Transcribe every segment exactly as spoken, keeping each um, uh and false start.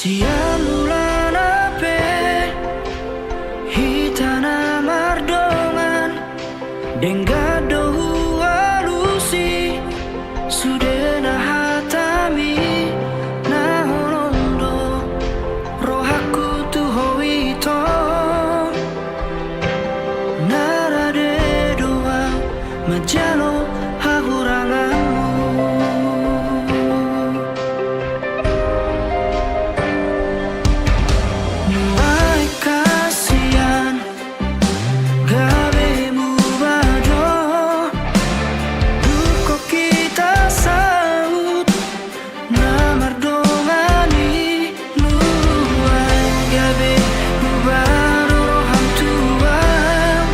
Sian mulana pe hita na mardongan, denggan do hualusi sudena hatami, na holong do rohangku tu ho ito. Na rade do ahu manjalo hahuranganmu. Nuaeng hasian gabe muba do, dung hot hita saut na mardongan i. Nuaeng gabe muba do roham tu ahu,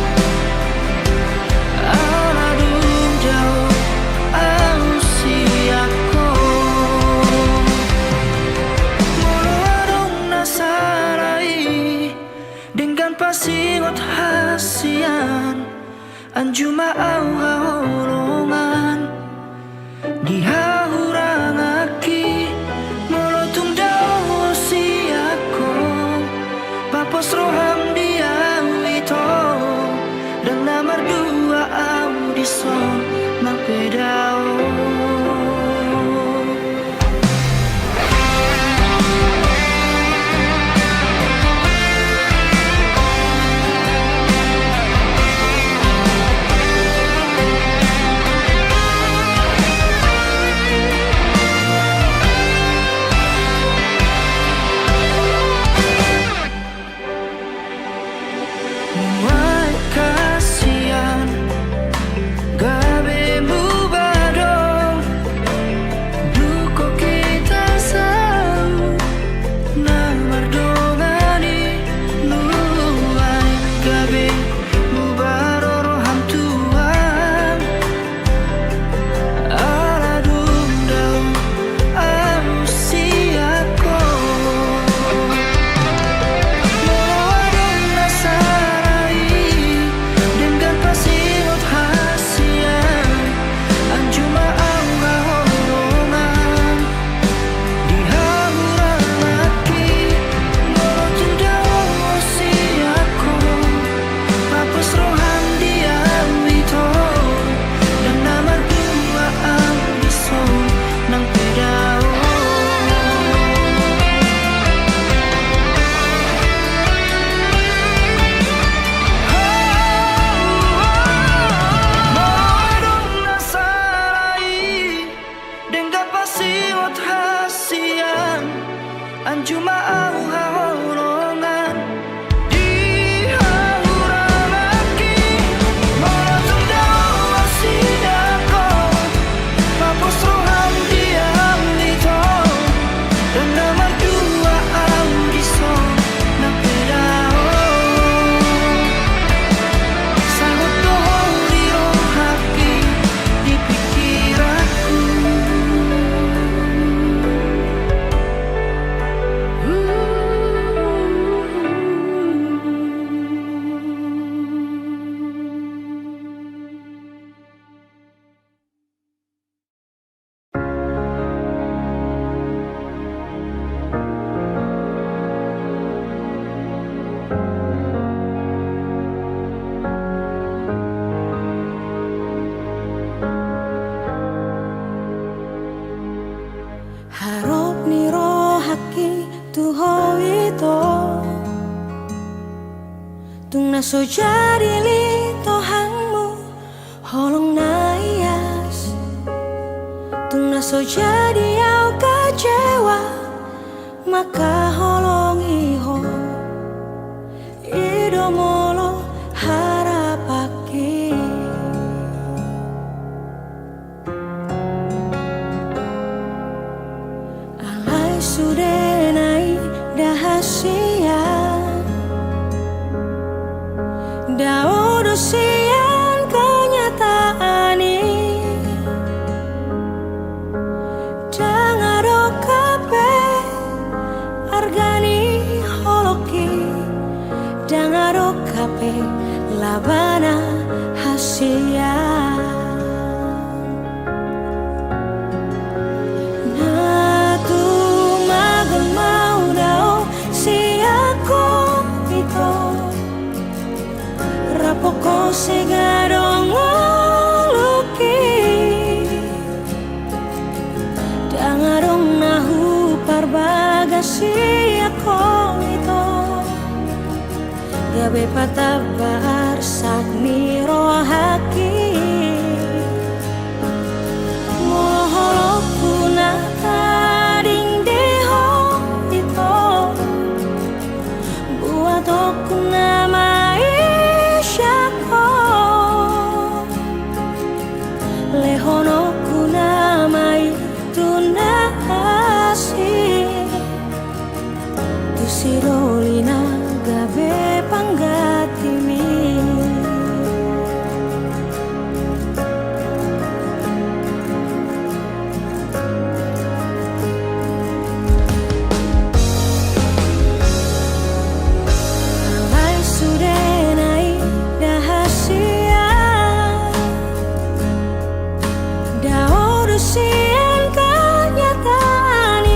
ala dung dao ahu sian ho. Molo adong na sala i, denggan pasingot hasian, anju ma ahu haholongan di hahuranganki. Molo tung dao ho sian ho, papos roham di ahu ito. Ndang na mardua ahu dison nang pe dao. Nuaeng hasian gabe muba do, dung hot hita saut na mardongan i. Nuaeng gabe muba do roham tu ahu, ala dung dao ahu sian ho. Molo adong na sala i, denggan pasingot hasian, anju ma ahu haholongan di hahuranganki. Molo tung dao ho sian ho, papos roham di ahu ito. Ndang na mardua ahu dison nang pe dao. Molo adong na sala i, denggan pasingot hasian, anju ma ahu haholongan di hahuranganki. Molo tung dao ho sian ho, papos roham di ahu ito. Ndang na mardua ahu dison nang pe dao. Saut do ho di rohangki, di pikiranku. Harop ni rohangki tu ho ito. Tung na so jadi litoanmu holong na ias, tung na so jadi ahu kecewa mangkaholongi ho. I do molo harapanki. Alai sudena i nda hasian, dao do sian kenyataan i. Ndang adong hape arga ni holongki, ndang adong hape labana hasian. Na tumanggal ma au na Muse gadong ngolungki, ndang adong na huparbagasi ho ito. Gabe patamba arsak ni rohangki. Molo holongku na tading di ho ito, buatonku na maisak ho, lehononku na ma i tu na asing, tu si doli na gabe panggantimi. Alai sude na i da hasian, dao do sian kenyataan i.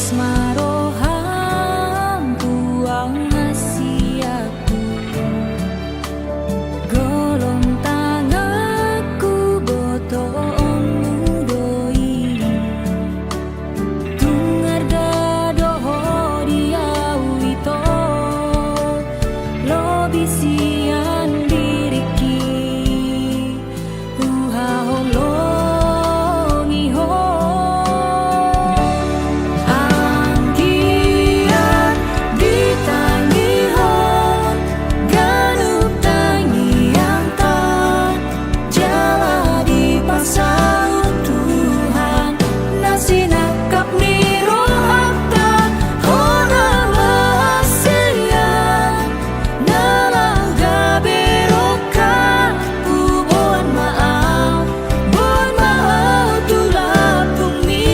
Las ma rohangku, ahu na sian Tuhan. Golom tanganku, botoonmu do i. Tung arga do Ho di ahu, ito lobi sian diringki. Huhaholongi Ho. Anggiat ditangihon ganup tangiangta, jala dipasaut Tuhan na sinangkap ni rohanta. Ho na mahasian, na lang gabe rongkapmu, boan ma ahu, boan ma ahu tu lambungmi.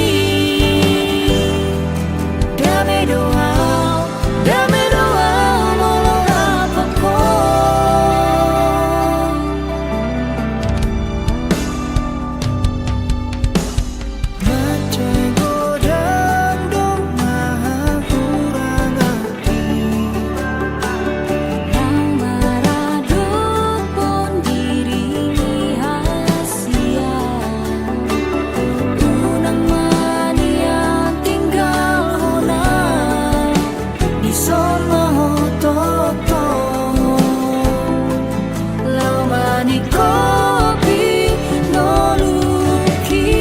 Dame do ahu, dame do ahu molo rap dohot Ho. Mansai godang do na hahurang ahu, lang maradophon diri ni hasian. Unang ma nian tinggalhon ahu, dison ma Ho tongtong. Laho maningkopi ngolungki.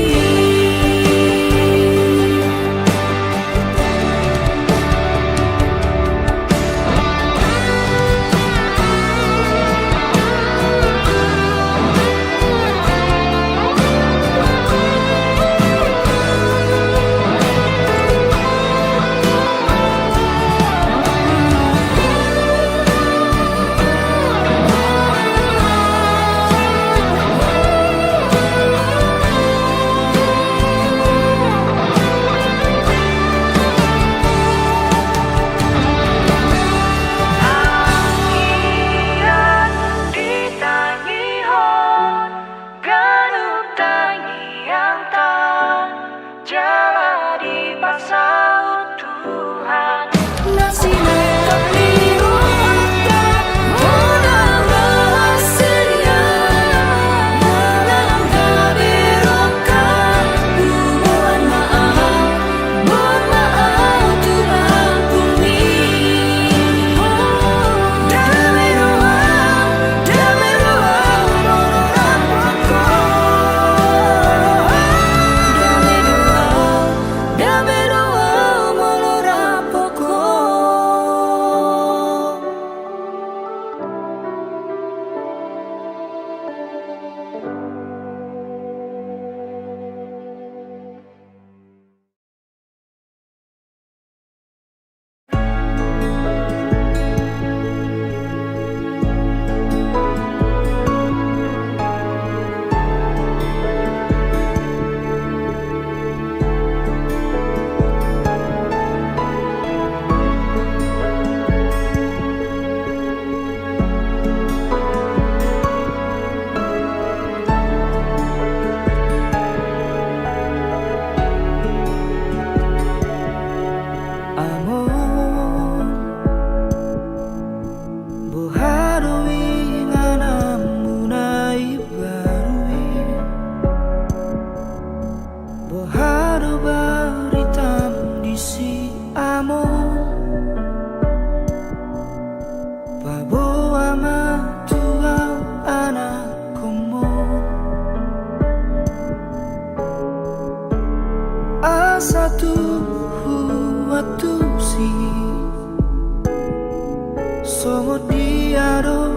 Anggiat ditangihon ganup tangiangta, jala dipasaut Tuhan na sinangkap ni rohanta. Ho na mahasian, na lang gabe rongkapmu, boan ma ahu, boan ma ahu tu lambungmi. Dame do ahu, dame do ahu molo rap dohot Ho. Dame do ahu, dame do ahu molo rap dohot Ho. Among, boha do ingananmuna i baru i? Boha do baritam disi, among? Paboa ma tu ahu, anakhonmu. Asa tung huantusi songon dia do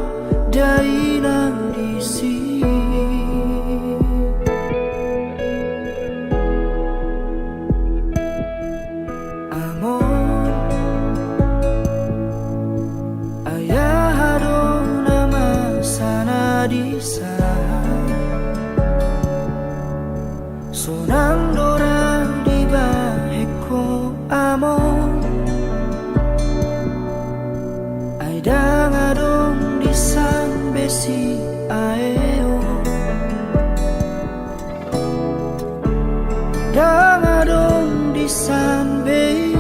dainang disi. Among, ai aha do na masa na disalahan? Sonang do ra dibahen ho, among. Ai ndang adong disan be siae on. Ndang adong disan be i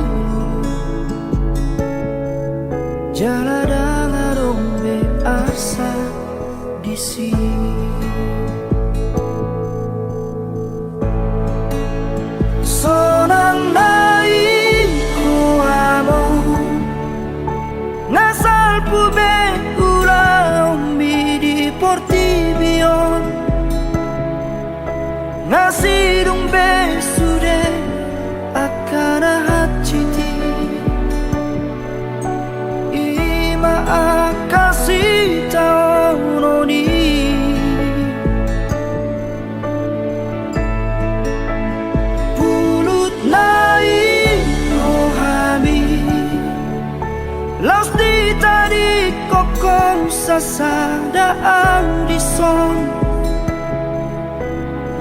Sasada au dison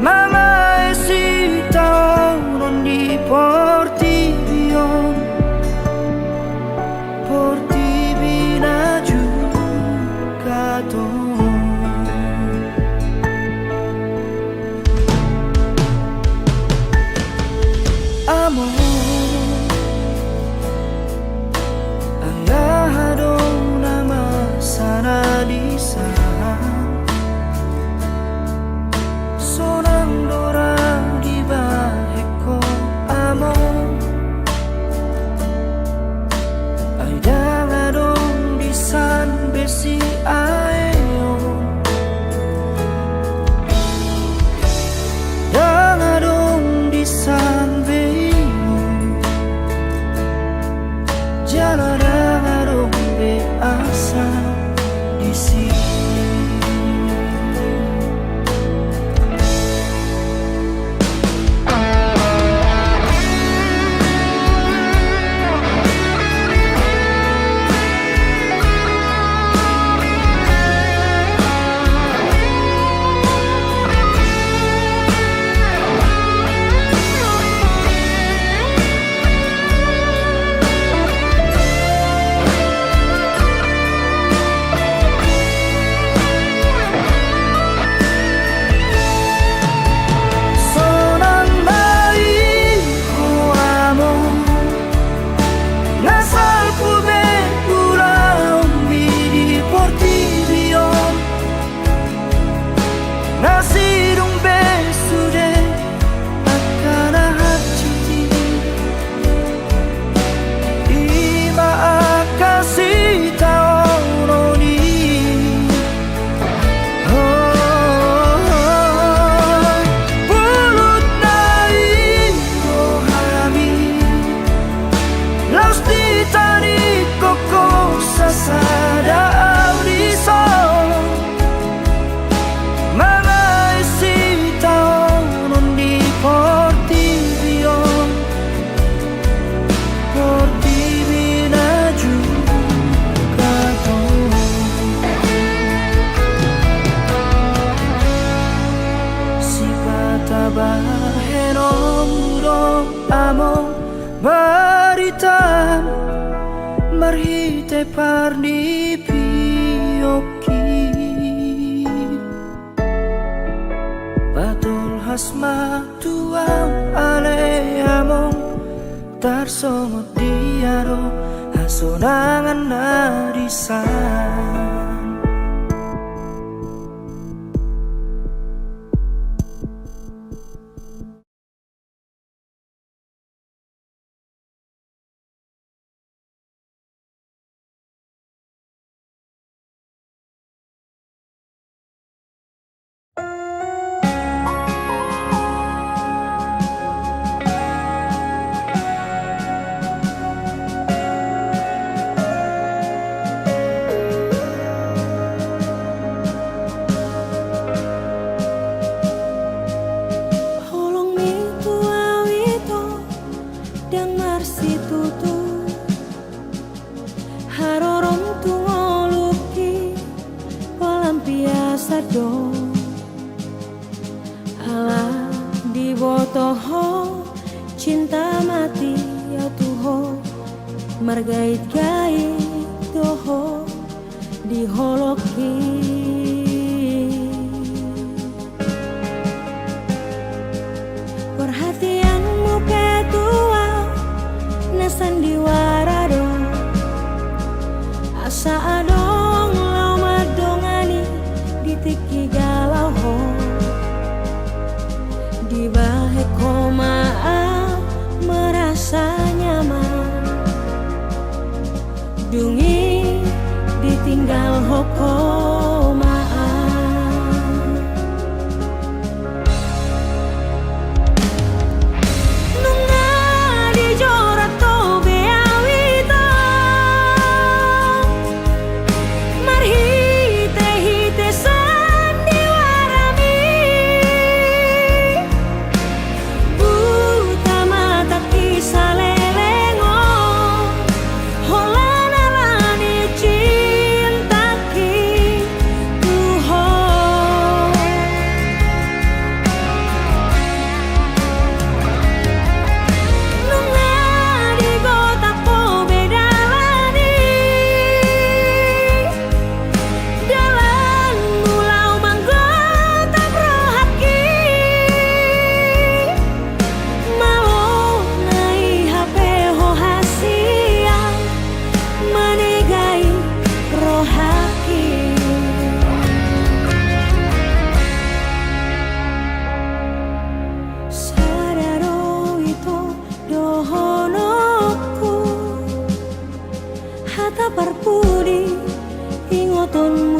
mamae sitaonon di portibi on, portibi na jungkat on. Among, ai aha do na masa na disan? Sonang do ra dibahen ho among. Ai ndang adong disan be siaeon. Ndang adong disan be ingot. Jala ndang adong be asa disi. Sonang ma i ho among, na salpu be ulaonmi di portibi on. Na sidung be sude angka na hansit i, i ma angka sitaonon i. Bulutna i do hami laos ditani ho sasada au dison. Mamae sitaonon di portibi on, portibi na jungkat on. Sipata bahenonmu do among barita marhite parnipion. Patolhas ma tu ahu ale among, tarsongon dia do hasonangan na disan. Holongmi tu ahu ito ndang marsitutu. Harorom tu ngolungki pola biasa do. Ala diboto ho cinta mati au tu ho, margaitgait do ho di holongki. Perhatianmu pe tu ahu na sandiwara do, asa adong laho mandongani di tingki galau ho. Dibahen ho ma ahu merasa nyaman. Dung i ditinggal ho ma ahu. Nunga dijorat ho be ahu ito marhitehite sandiwarami. Buta matangki saleleng on, holan ala ni cintangki.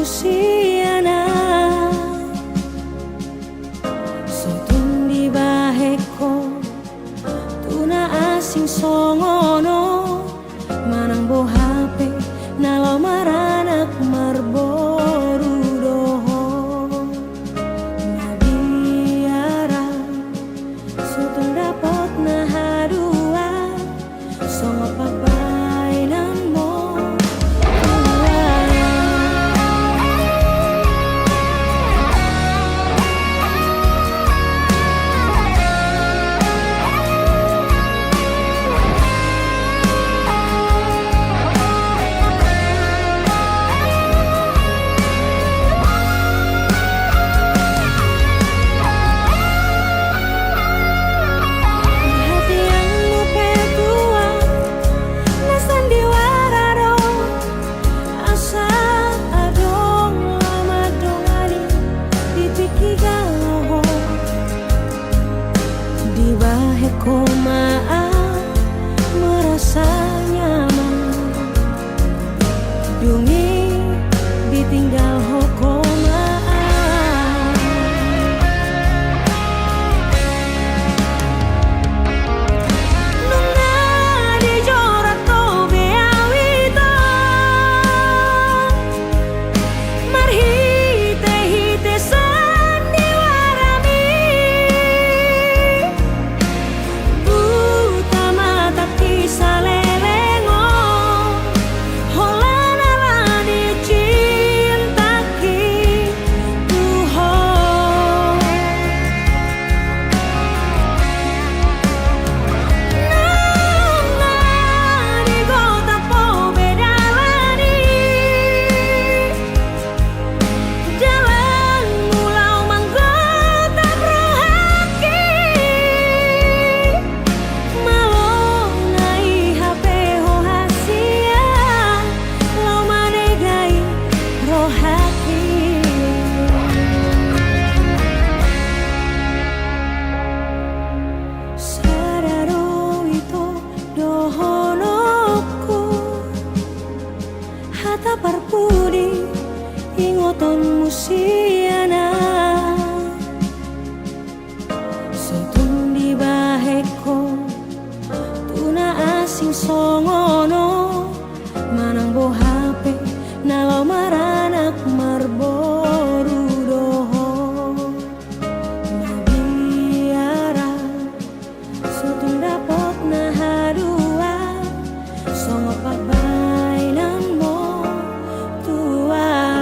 sian ahu. Sotung dibahen ho tu na asing songon on, manang boha pe na laho maranak marboru do ho. Na biar ahu sotung dapot na hadua, songon pambahenanmu. Hatianmu pe tuat na sandiwara do, asa adong laho mandongani di tingki galohon. Dibahen ho ma ahu merasa nyaman, dung i ditinggalhon ho ma ahu. Nunga dijorat ho be ahu ito, marhitehite sandiwarami. Buta matangki saleleng on, holan ala ni cintangki tu ho. Nunga digotap ho be dalan i, dalanmu laho manggotap rohangki. Malo na i hape ho hasian laho manegai rohangki. Sada do ito dohononku, hata parpudi ingotonmu sian ahu. Sotung dibahen ho tu na asing songon on, manang boha pe na laho maranak marboru do ho. Na biar ahu sotung dapot na hadua, songon pambahenanmu tuat.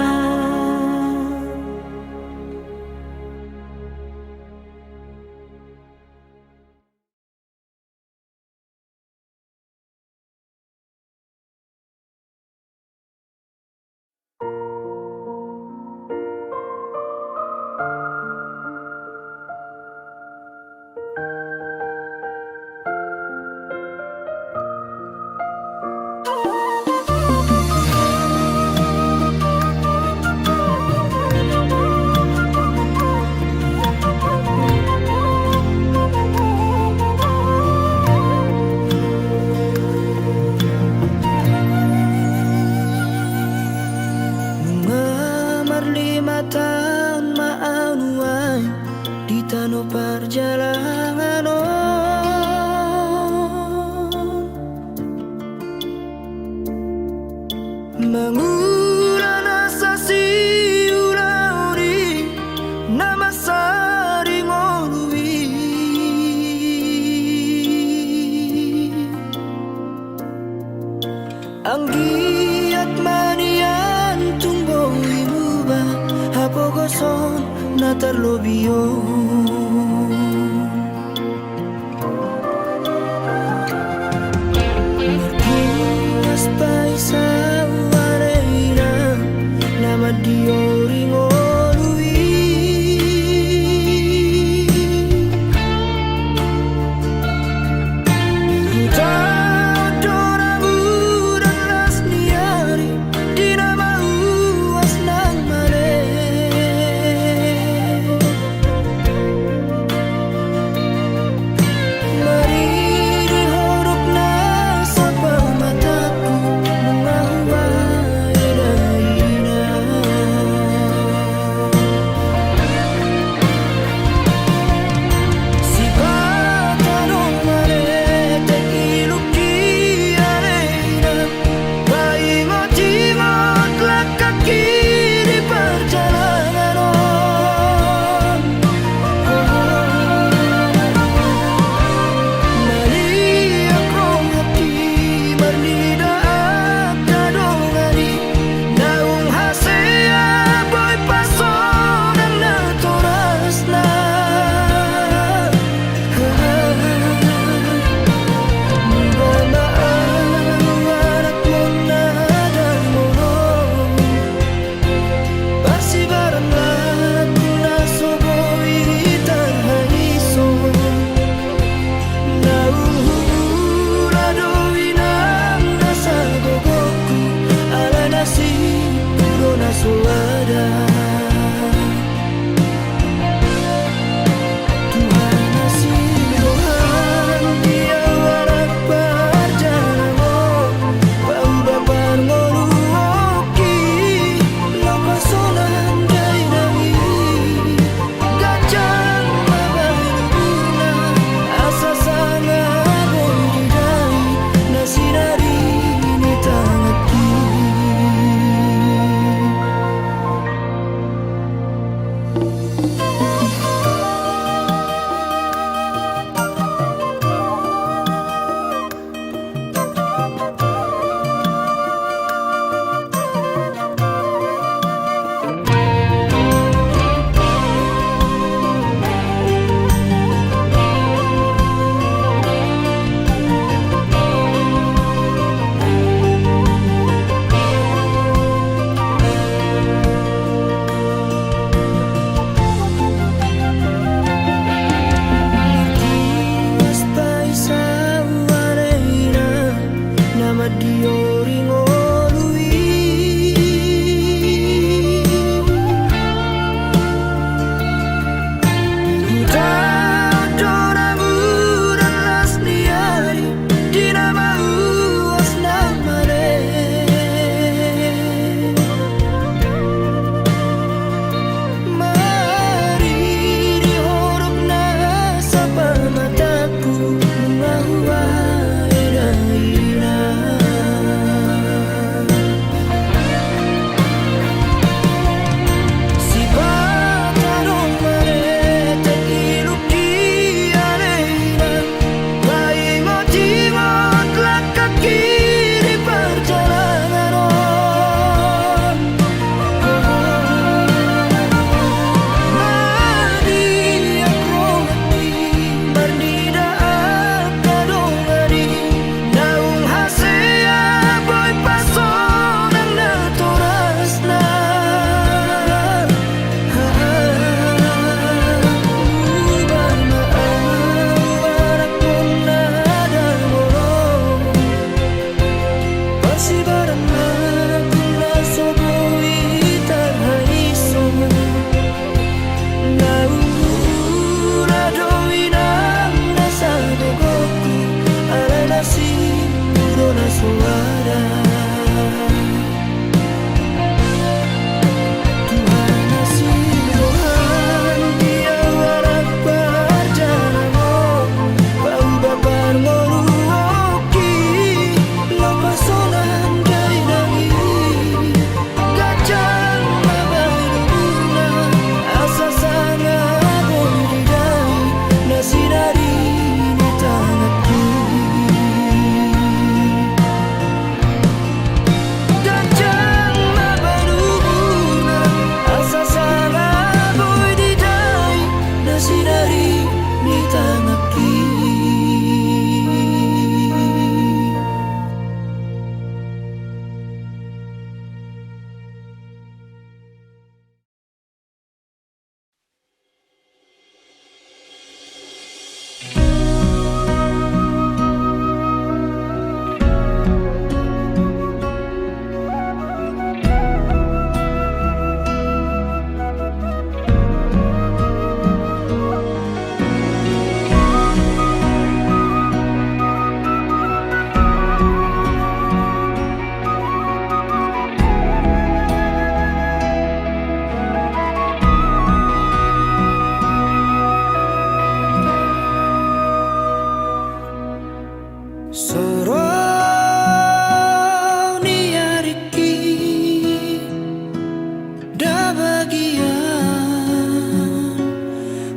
Nunga marlima taon ma ahu nuaeng di tano parjalangan on. Mangula nasa siulaon i na mansari ngolu i. Anggiat ma nian tung boi muba hapogoson na tarlobi on. Marguas paisa uarena na mandiori ngolu i. Hutaon do na mudan las ni ari di na mauas nang male. Maridi hodok na sampang matangku nunga hubaen ahu ina. Di oring ngolu i. Hudodo na muda las ni ari di na mauas na male. Maridi horok na sapa mataku, nunga huae daina. Sipata do maretek iluk i alena. Paingot-ingot langkangki di parjalanan on. Madiak rohangki marnida angka dongan i, naung hasea boi pasonang natorasna. Parsibaranna na so boi tarhaison. Naung hula do inang na sagogoku, alai na simbur do na so ada. Tuhan asi Tuhan, di ahu arap parjalanan on, pauba parngoluonki, laho pasonang dainang i. Ganjang ma baen umurna, asa sanga boi didai, na sinari ni tanganki. Ganjang ma baen umurna, asa sanga boi didai, na sinari ni tanganki. So ro niariki, nda bagian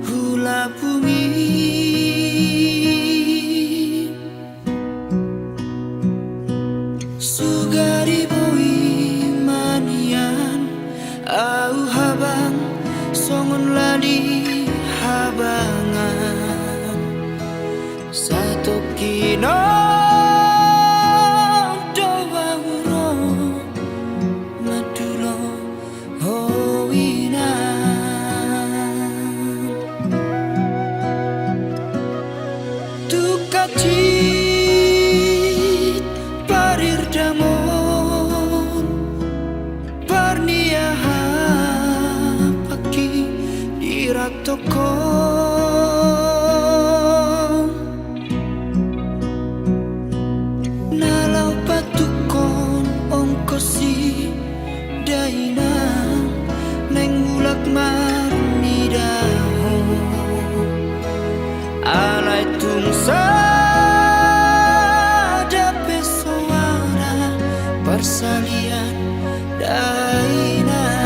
hulapung i. Sugari boi manian ahu habang songon lali habangan. Satongkin on do ahu ro mandulo ho inang. Tung hansit parirdamon, parniahapanki di rantongkon. Na laho patungkon ongkos i dainang, naeng mulak marnida ho. Alai tung sada pe so ada parsalian dainang.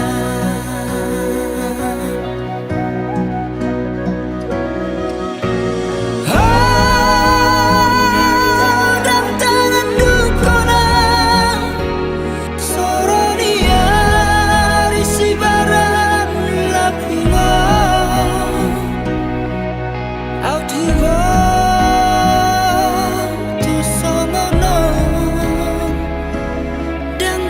Ho ndang tangandung hona, so ro ni ari sibaran lapung on. Aut huboto songon on, ndang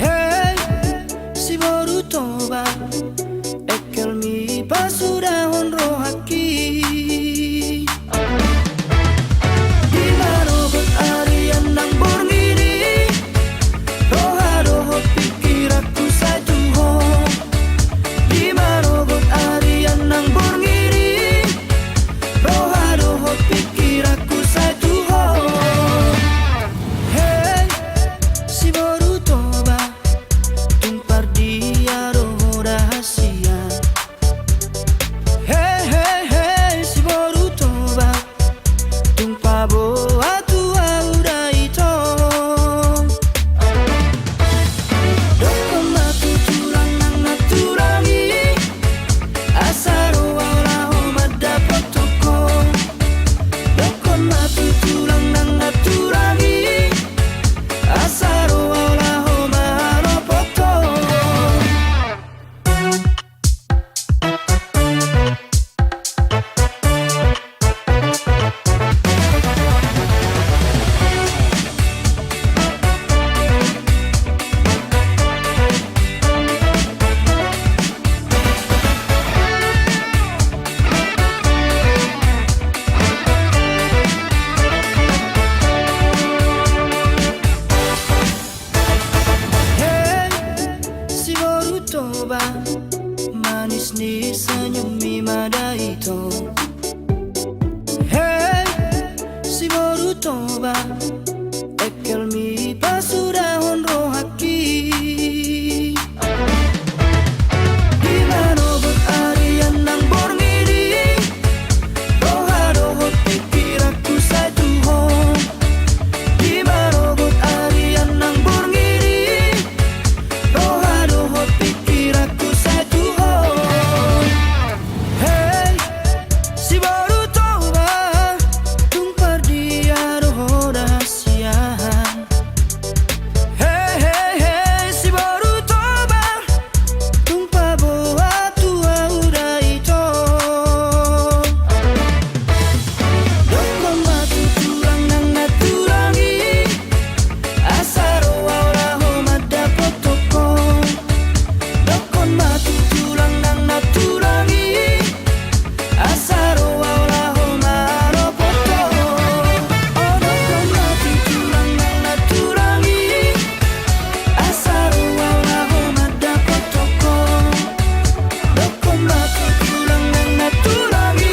Hei, siboru Toba, engkelmi pasudahon rohangki. Di manogot arian nang borngin i, roha dohot pingkiranku sai tu ho. Di manogot arian nang borngin i, roha dohot pingkiranku sai tu ho. Hei, siboru Toba, tung pardia do ho da hasian. Hei, hei, hei, siboru Toba, tung paboa tu ahu da ito. Dokkon ma tu tulang nang na tulang i, asa ro ahu laho mandapothon ho. Dokkon ma tu tulang nang na tulang i, asa ro ahu laho mandapothon ho. Hei, siboru Toba, manis ni senyummi ma da ito. Hei, siboru Toba, engkelmi pasudahon rohangki. Di manogot arian nang borngin i, roha dohot pingkiranku sai tu ho. Di manogot arian nang borngin i, roha dohot pingkiranku sai tu ho. Hei, siboru Toba, tung pardia do ho da hasian. Hei, hei, hei, siboru Toba, tung paboa tu ahu da ito. Dokkon ma tu tulang nang na tulang i, asa ro ahu laho mandapothon ho. Dokkon ma tu tulang nang na tulang i, asa ro ahu laho mandapothon ho. O dokkon ma tu tulang nang na tulang i, asa ro ahu laho mandapothon ho. Dokkon ma tu tulang nang na tulang i,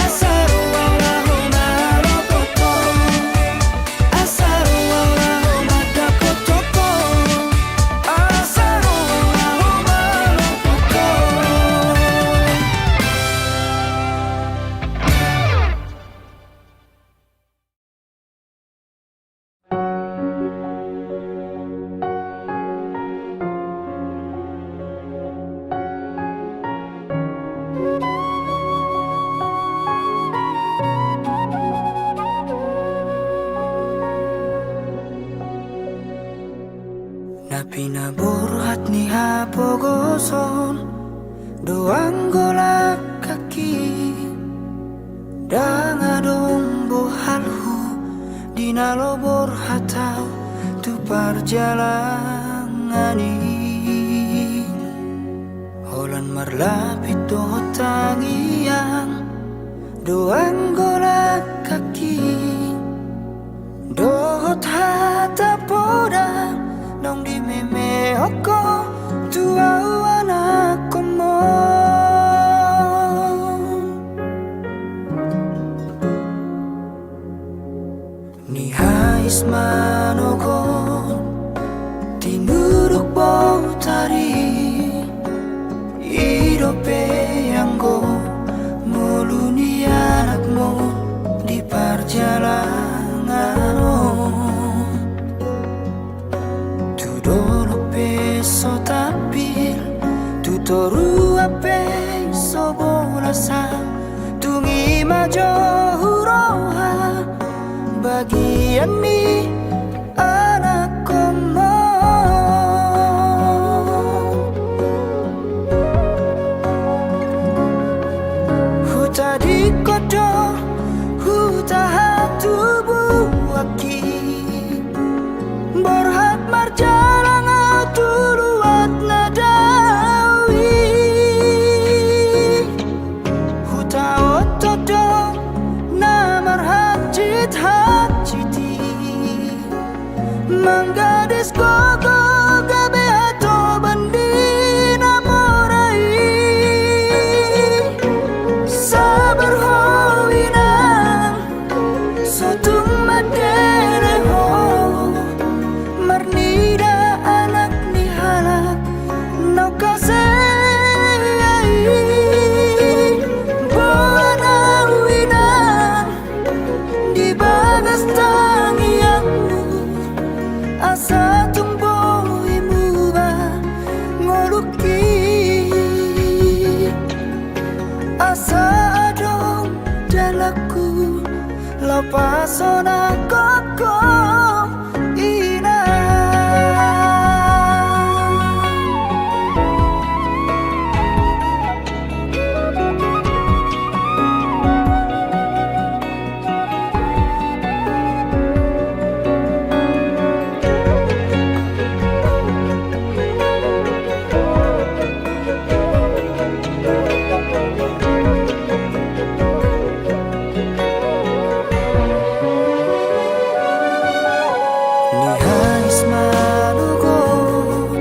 asa ro ahu laho mandapothon ho. Asa ro ahu laho mandapothon ho. Asa ro ahu laho mandapothon ho. Na pinaborhat ni hapogoson do anggo langkangki. Ndang adong bohalhu di na lobo borhat ahu tu parjalangan i. Holan marlapik dohot tangiang do anggo langkangki. Dohot hata poda naung dimemehon ho tu ahu anakhonmu. Nihais manogot tinuduk botari. I dope anggo ngolu ni anakmu di parjalangan on. Tu dolok pe so tampil, tu toruan pe so bolas ahu. Tung i ma jo huroha bagian ni anakhonmu. Hutadingkon do huta hatubuanki. gogo gabe hatoban di na mora i. Sabar ho inang, so tung mandele ho marnida anak ni halak na husea i. Boan ahu inang di bagas tangiangmu asa tung boi muba ngolungki. Asa adong dalanku laho pasonanghon ho inang. Ni hangis manogot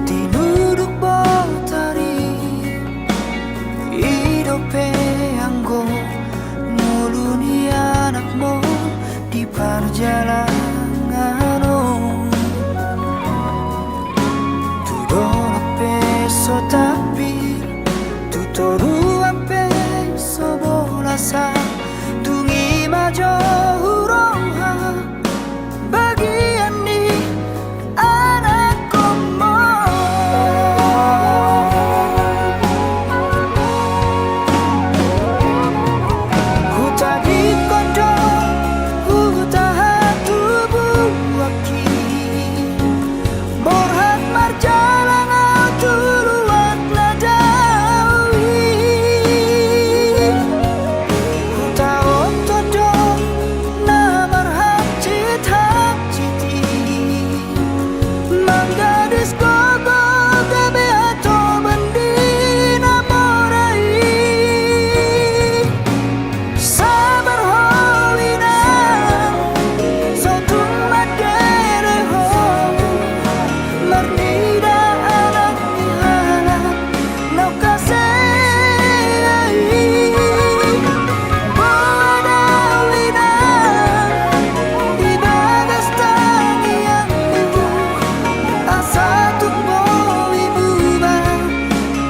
tinuduk botari, i dope anggo ngolu ni anakmu di parjalanan on. Tu dolok pe so tampil, tu toruan pe so bolasan, dung i ma jo huroha bagian ni anakkonmu. Hutadingkon do huta hatubuan i, borhat marjalang ahu tu luat na dao i. Hutaoto do na marhansit-hansit i, manggadis gogo gabe hatoban di na mora i. Sabar ho inang, so tung mandele ho marnida anak ni halak na husea i. Boan ahu inang di bagas tangiangmu asa tung boi muba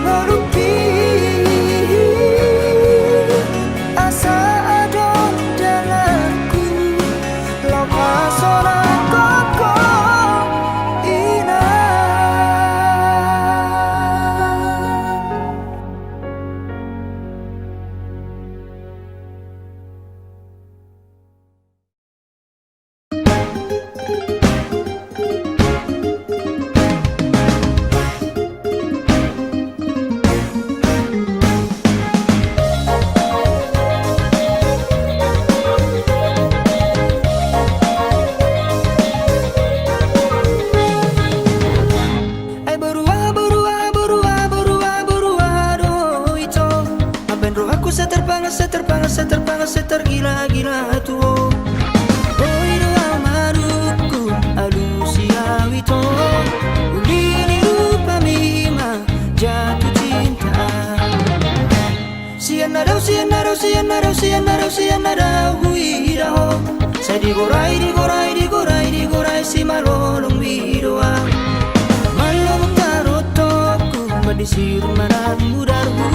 ngolungki. Asa adong dalanku laho pasonanghon ho inang. Ai borua, borua, borua, borua, borua do ito. Amben rohangku sai terpanga, sai terpanga, sai terpanga, sai tergila-gila tu ho. Boi do ahu manungkun alusi ahu ito. Uli ni rupami ma jatuh cinta. Sian na dao, sian na dao, sian na dao, sian na dao, sian na dao huida ho. Sai digorai, digorai, digorai, digorai simalolong mi do ahu. Mallobuk tarotokku, mandisir manat mudarhu.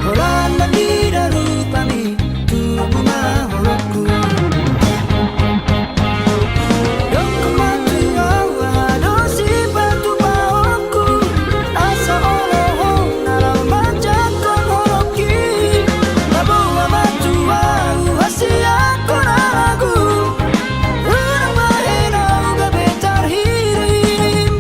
Holan mandida rupami, tubu ma holongku. Dok ma tu ahu aha do sipatupaonku, asa olo ho na laho manjangkon holongki. Paboa ma tu ahu hasianghon ahu, unang bahen ahu gabe tarhirim.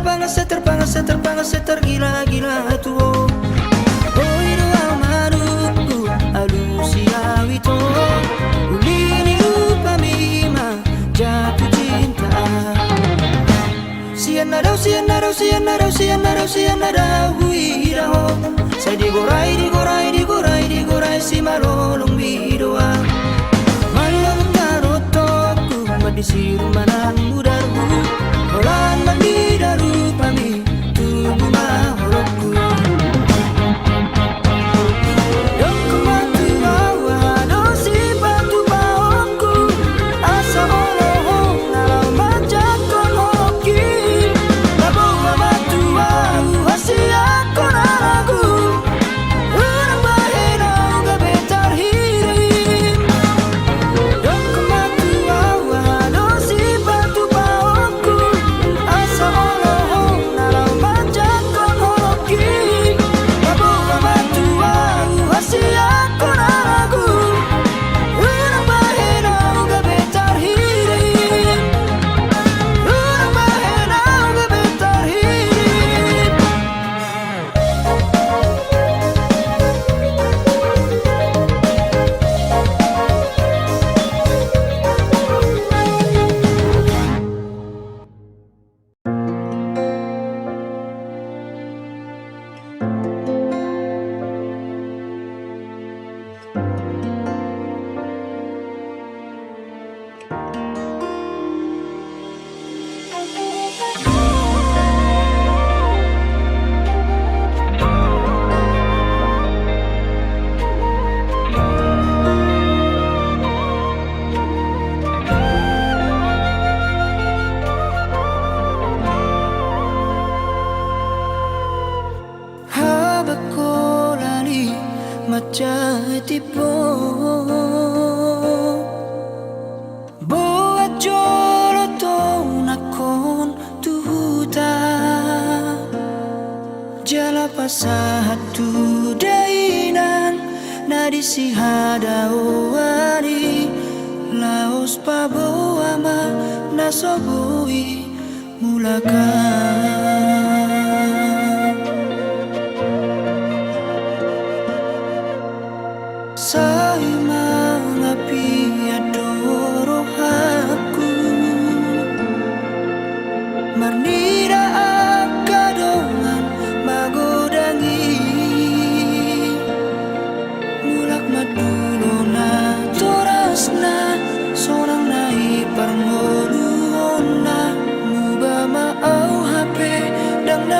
Pangaseter, pangaseter, pangaseter gila-gila tu ho. Ho i do au manungkun, alusi au ito. Uli ni lupami ma jatuh cinta. Sian na dao, sian na dao, sian na dao, sian na dao, sian na dao huida ho. Sai digorai, digorai, digorai, digorai simalolongmi do au. Mallolong tarotokku, mandisir manang mudarhu. Holan mandida rupami, tubu ma holongku. Dok ma tu au, aha do sipatupaonku. Asa olo ho na laho manjangkon holongki. Laboa ma tu au hasianghon haragu. Unang bahen au gabe tarhirim. Dok ma tu au, aha do sipatupaonku. Asa olo ho na laho manjangkon holongki. Laboa ma tu au hasianghon haragu. Unang bahen au gabe tarhirim. Unang bahen au gabe tarhirim. Habang holan i manjadi timbo, boan jolo tonangkon tu huta. Jala pasahat tu dainang na di sihadaoan i, laos paboa ma na so boi mulak an. Sai mangapian do rohangku marnida angka dongan magodang i. Mulak ma tu lona torasna, sonang na i parngoluonna. Muba ma au hape, ndang na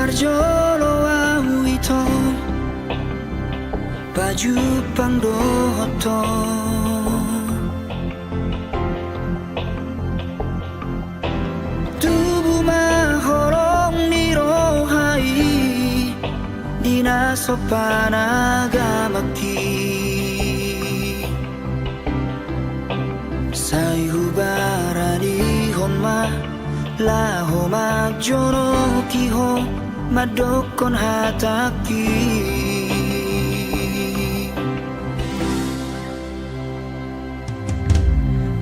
Jolo ahu ito pajumpang dohot ho. Tubu ma holong ni roha i di na so panagamahi. Sai hubaranihon ma laho manjonoki ho, mandokkon hatangki.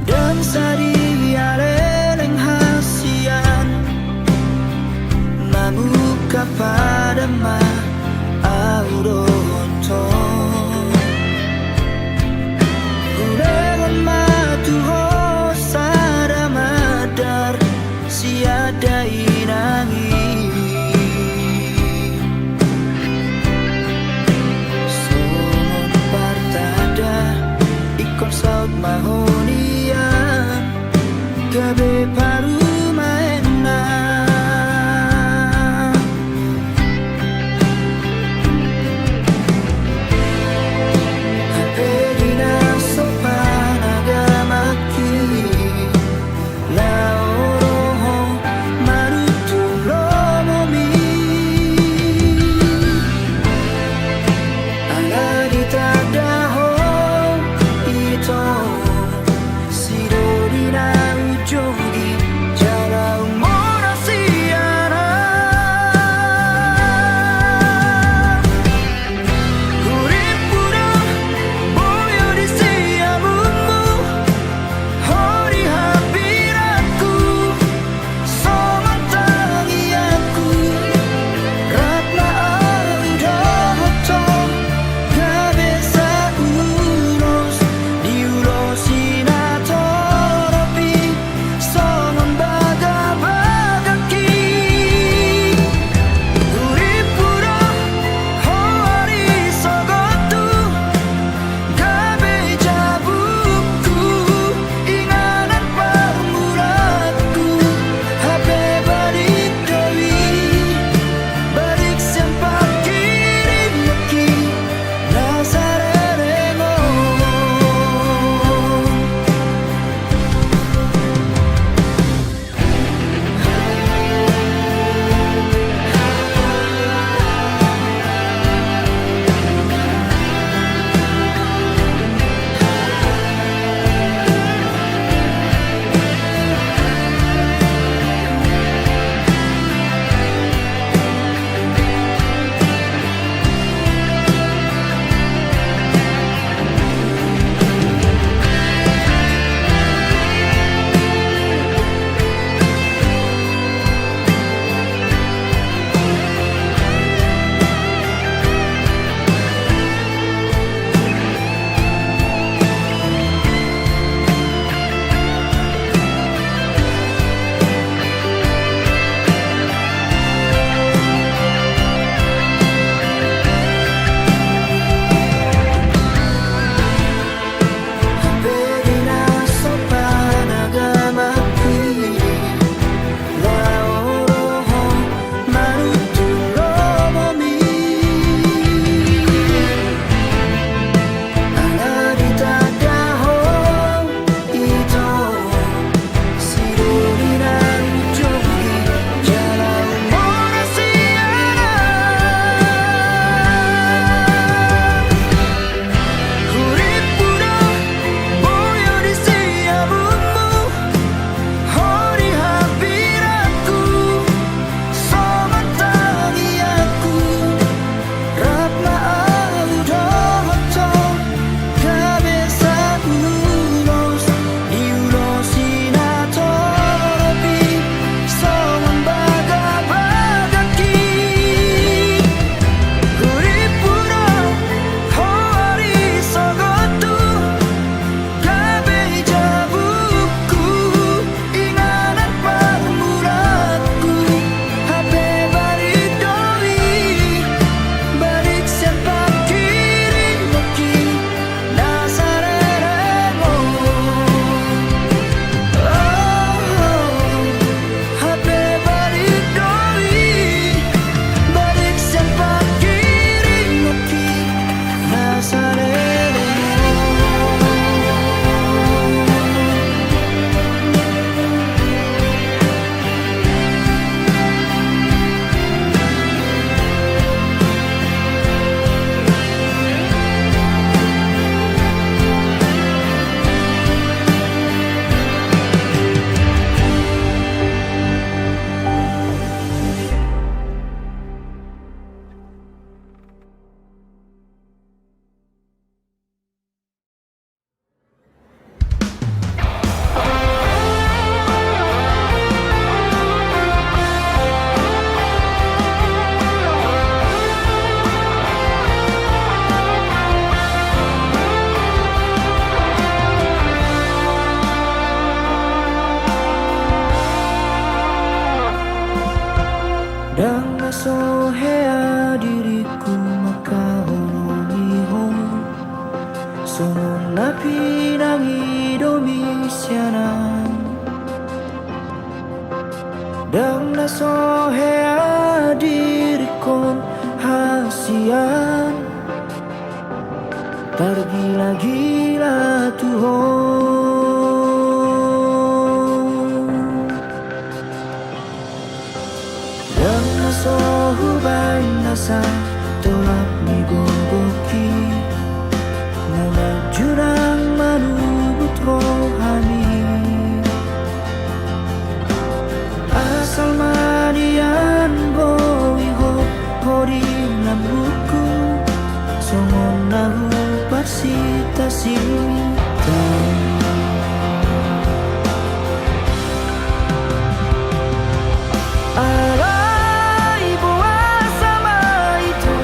Ndang sadia leleng hasian, mamungka padan ma ahu dohot ho. Hulehon ma tu ho sada mandar sian dainang i. Songon partanda ingkon saut ma ho nian gabe parumaenna. Na so hea diringku mangkaholongi ho, songon na pinangidomi sian ahu. Ndang na so hea diringkon hasian, targilagila tu ho. Ndang na so hubaen nasa tolap ni gogongki, na manjunang manubut rohami. Asal ma nian boi ho, ho di lambungku, songon na huparsinta sinta. Alai boasa ma ito,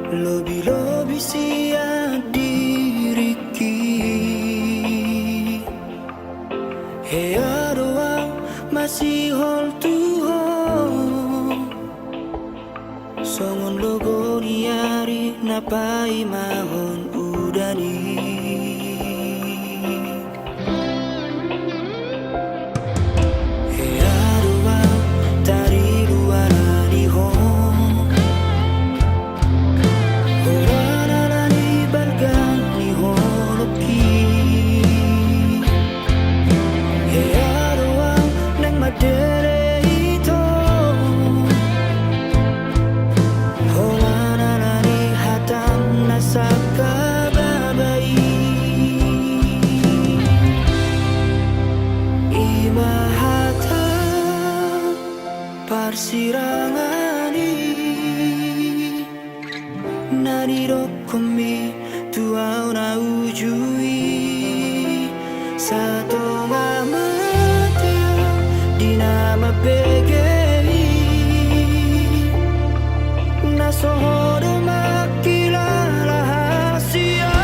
Lobi-lobi sian diringki. Hea do ahu masihol tu ho. Songon logo ni ari na paimahon udan i. Hea do ahu tariluana ni ho. Holan ala ni balga ni holongki. Hea do ahu naeng mandele ito. Holan ala ni hatam na sangkababa i. I ma hata parsirangan i. Na nidokkonmi tu ahu na uju i. Satonga mate ahu di na mambege i. Na so ho do mangkilala hasian.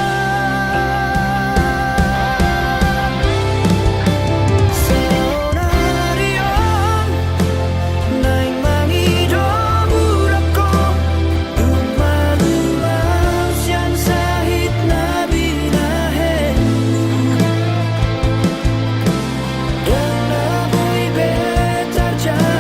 Saonari on naeng mangido bulan ho. Tung malua ahu sian sahit na binahen. Ndang na boi be tarjalo.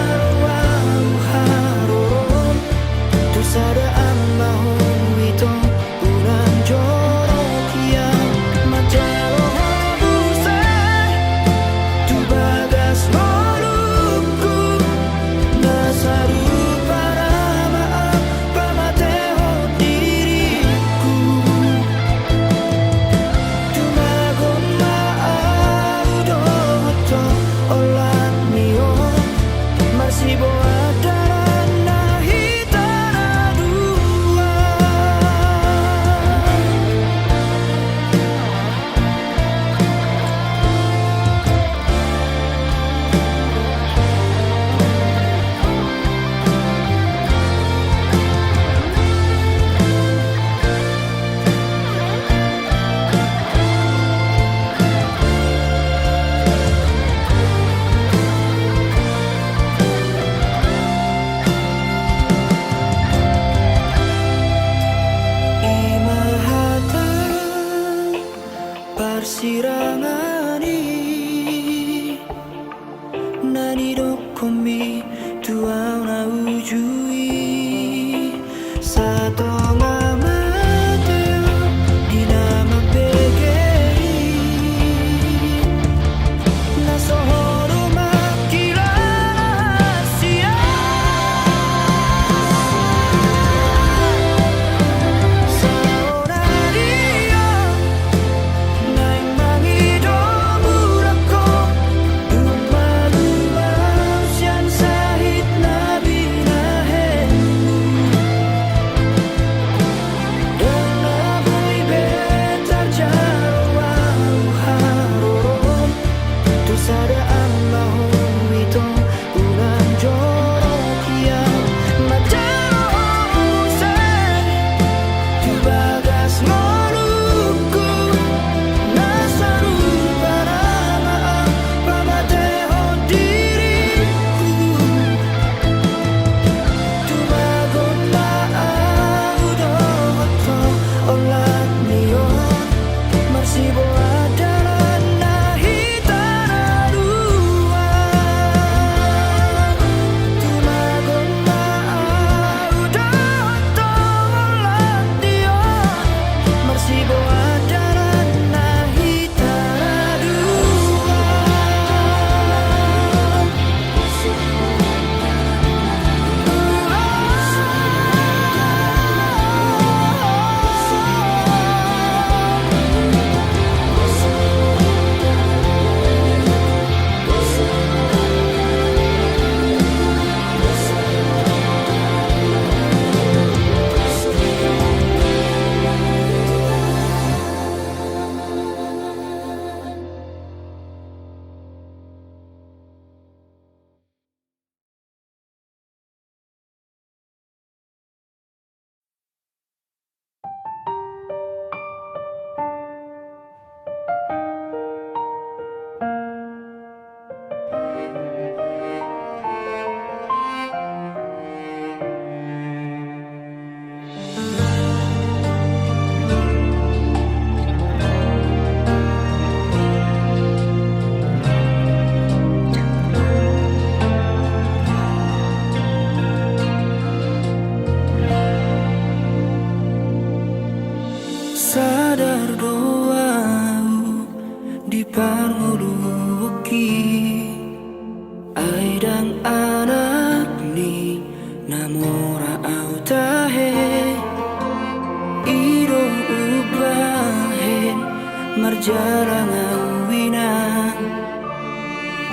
Jarang au inang,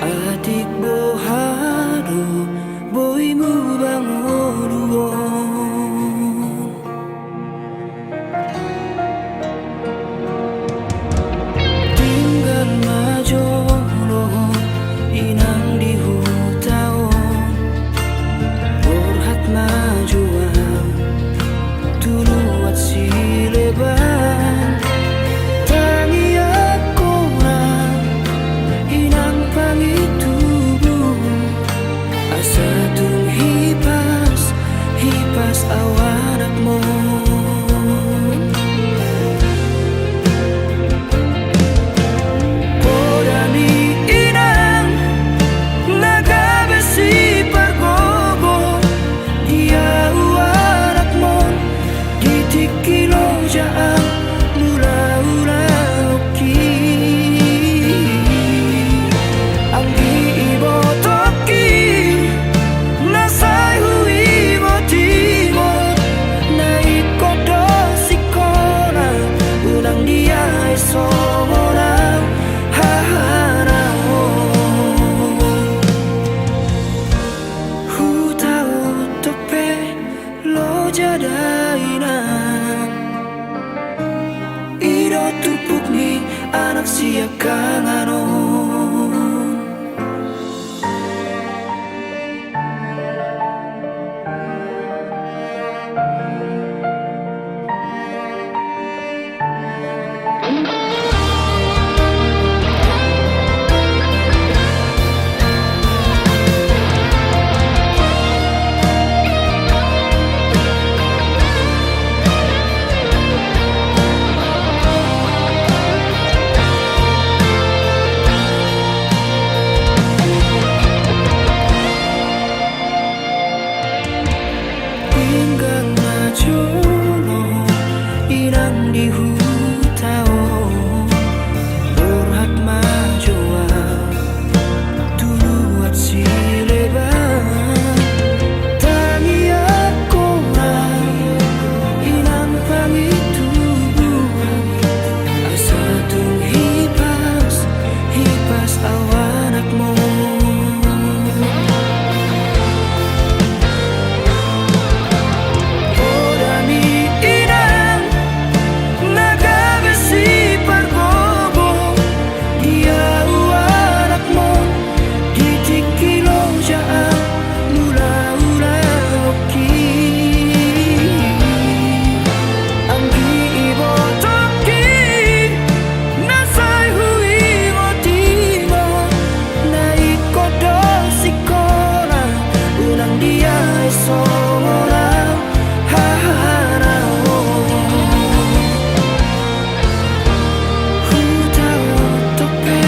atik boha do boi mubang ngolu on. Tinggal ma jolo inang di huta on, borhat ma jo au tu luat sileban. Tangiangkon au inang pangidoan, asa tung hipas, hipas au anakmon. Poda ni inang na gabe sipargogo di au anakmon, di tingki loja au mulaula ongki. Anggi ibotongki na sai huingot-ingot, na ingkon do sikola unang dia i songon au haha na on. Huta on dope loja da inang, i do turpuk ni anak siangkangan on. Tinggal ma jolo inang di huta on, borhat ma jo au tu luat sileban. Tangiangkon au inang pangidoan, asa tung hipas, hipas au anakmon. Poda ni inang na gabe sipargogo di au anakmon, di tingki loja au mulaula ongki. Anggi ibotongki na sai huingot-ingot, na ingkon do sikola unang dia i songon au haha na on. Huta on dope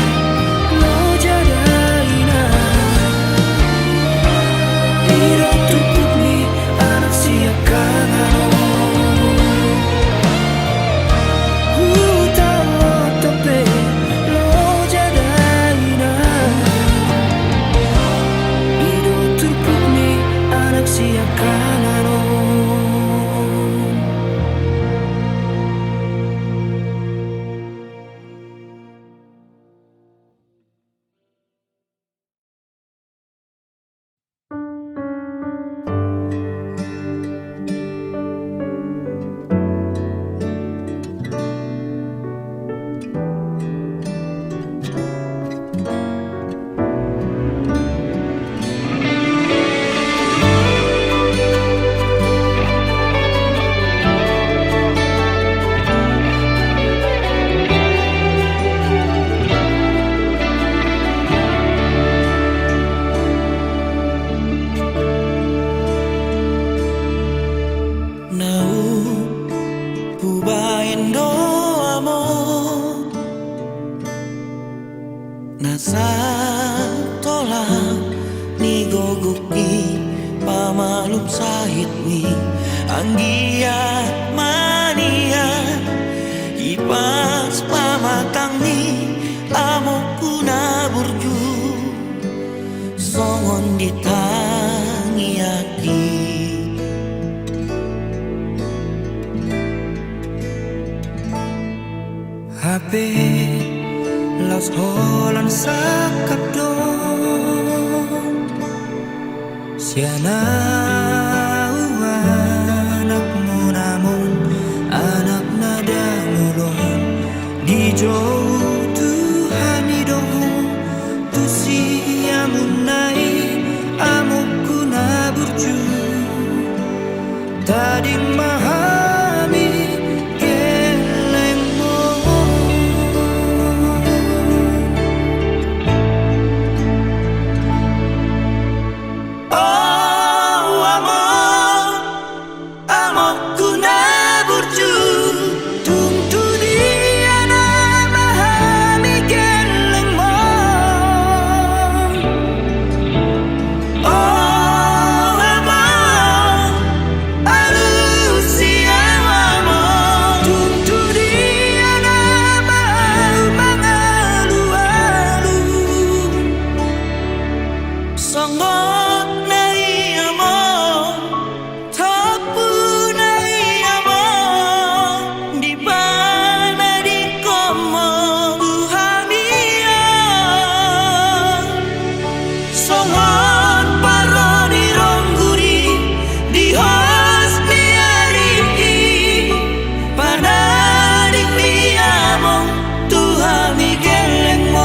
loja da inang, i do turpuk ni anak siangkangan on. Huta on dope loja da inang, i do turpuk ni anak siangkangan on. Naung hubaen do among na satolang ni gogongki, pamalum sahitmi, anggiat ma nian hipas pamatangmi, amongku na burju songon di tangiangki. Hape laos holan sangkap do sian ahu, anakmuna on, anak na dangol on. Dijou Tuhan i do ho tu siamunna i, amongku na burju. Tading ma hami gellengmon. O amang, amongku na burju, tung tu dia nama hami gellengmon. O amang, alusi ahu amang, tung tu dia nama ahu mangalualu. Songon na i amang, Tompuna i amang, dipanadingkon ma tu hami on. Songon parro ni ronggur i di hos ni ari i, panading ni amang tu hami gellengmon.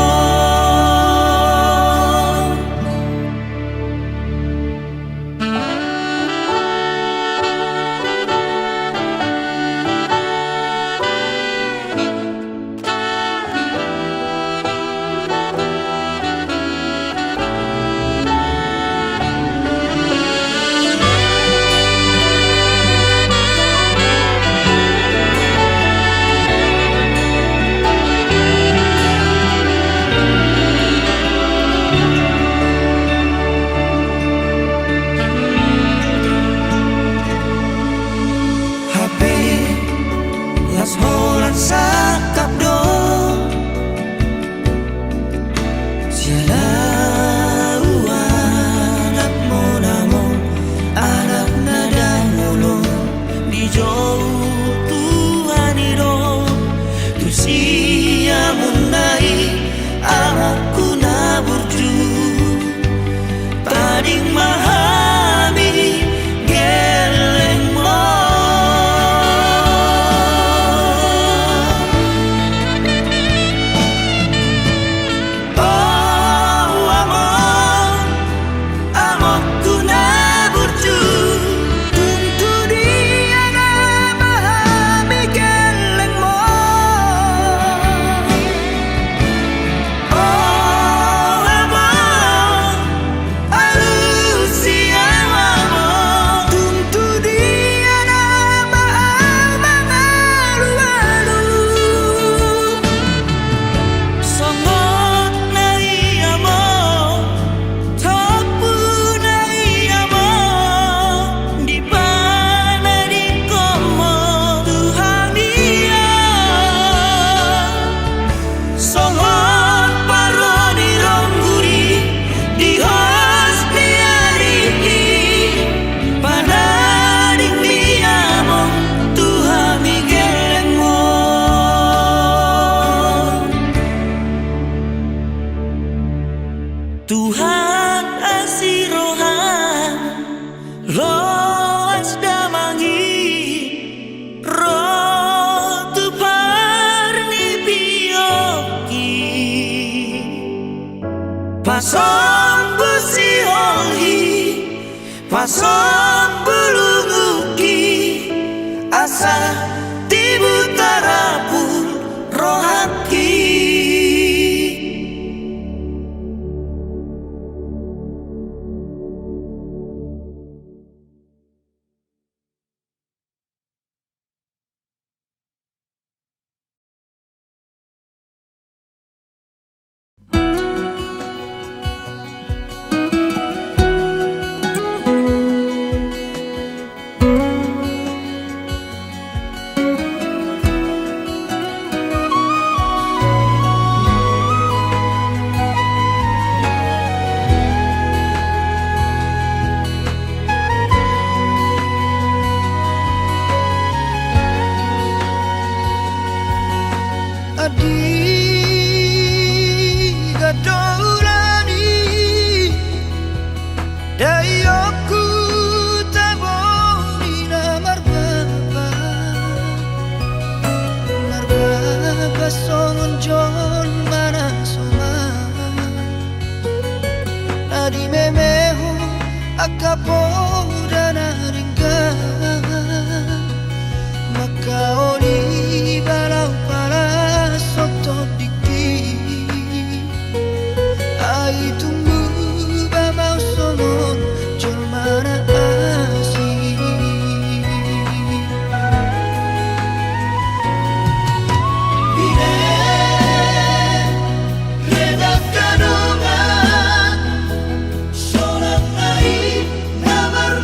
Hape laos holan sangkap do sian ahu, anakmuna on, anak na dangol on. Dijou Tuhan i do tu siamunna i, amongku na burju. Tading ma hami gellengmon. O amang, amongku na burju, tung tu dia nama hami gellengmon. O amang, alusi ahu amang, tung tu dia nama ahu mangalualu. Songon na i amang, tompuna i amang, dipanadingkon ma tu hami on. Songon parro ni ronggur i di hos ni ari i, panading ni among tu hami gellengmon. Tuhan, asi roham, loas damang i ro tu parnipionki. Pasombu siholhi, pasombu lunguki, asa tibu tarapul rohangki. Di gandolan i, daion hu tabo ni na marbaba, marbaba songon jolma na somal. Na dimemehon angka poda na denggan, mangkaoli balau pala sotot diki. Ai tung buba ma au songon jolma na asing. Bine, redak na dongan, sonang na i na mar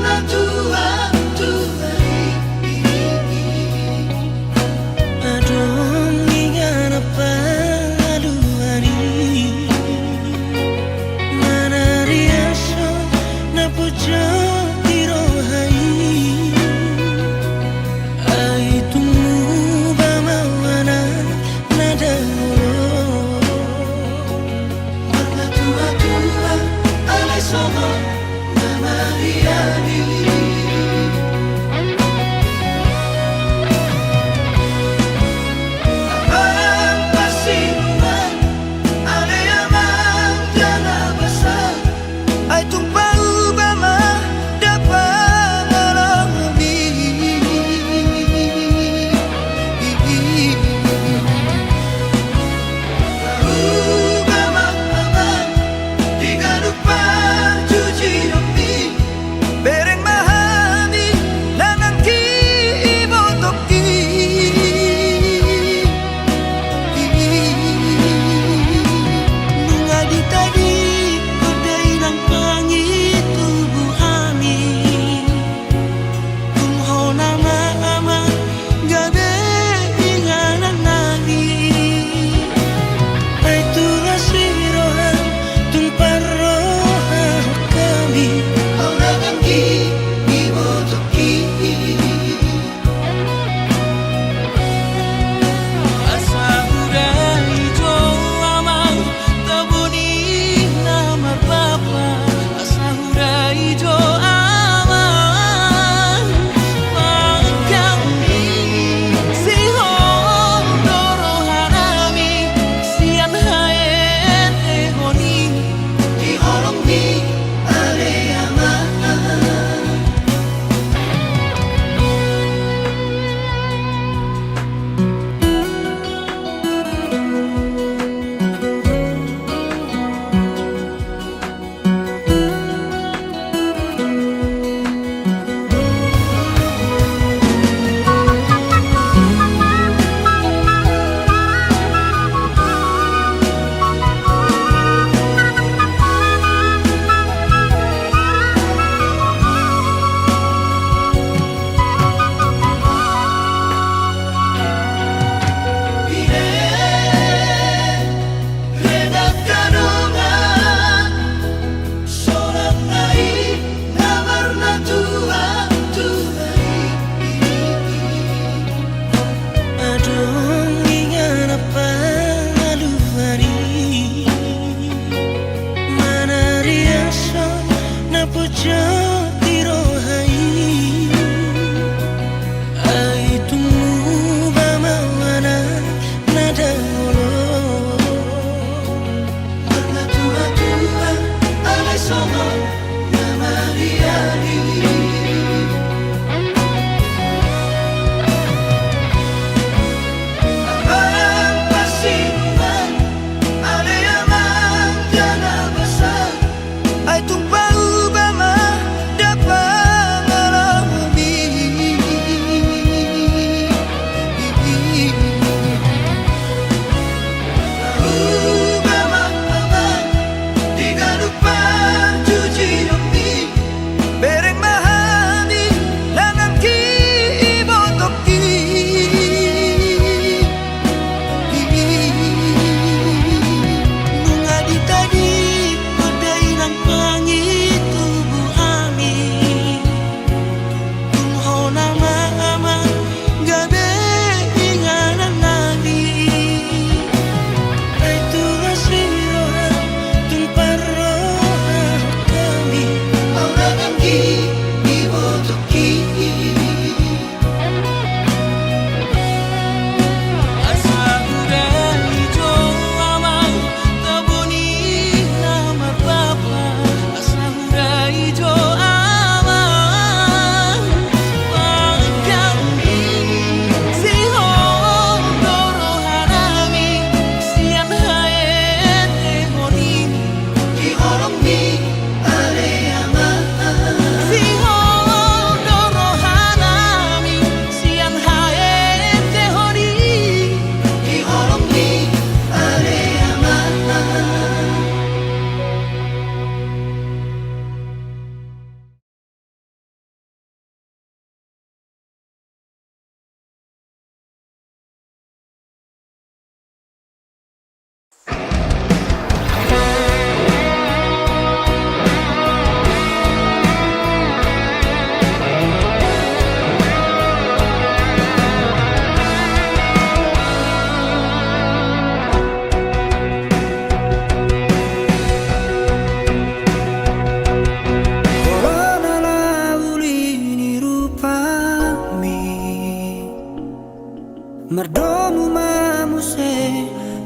Mardomu ma muse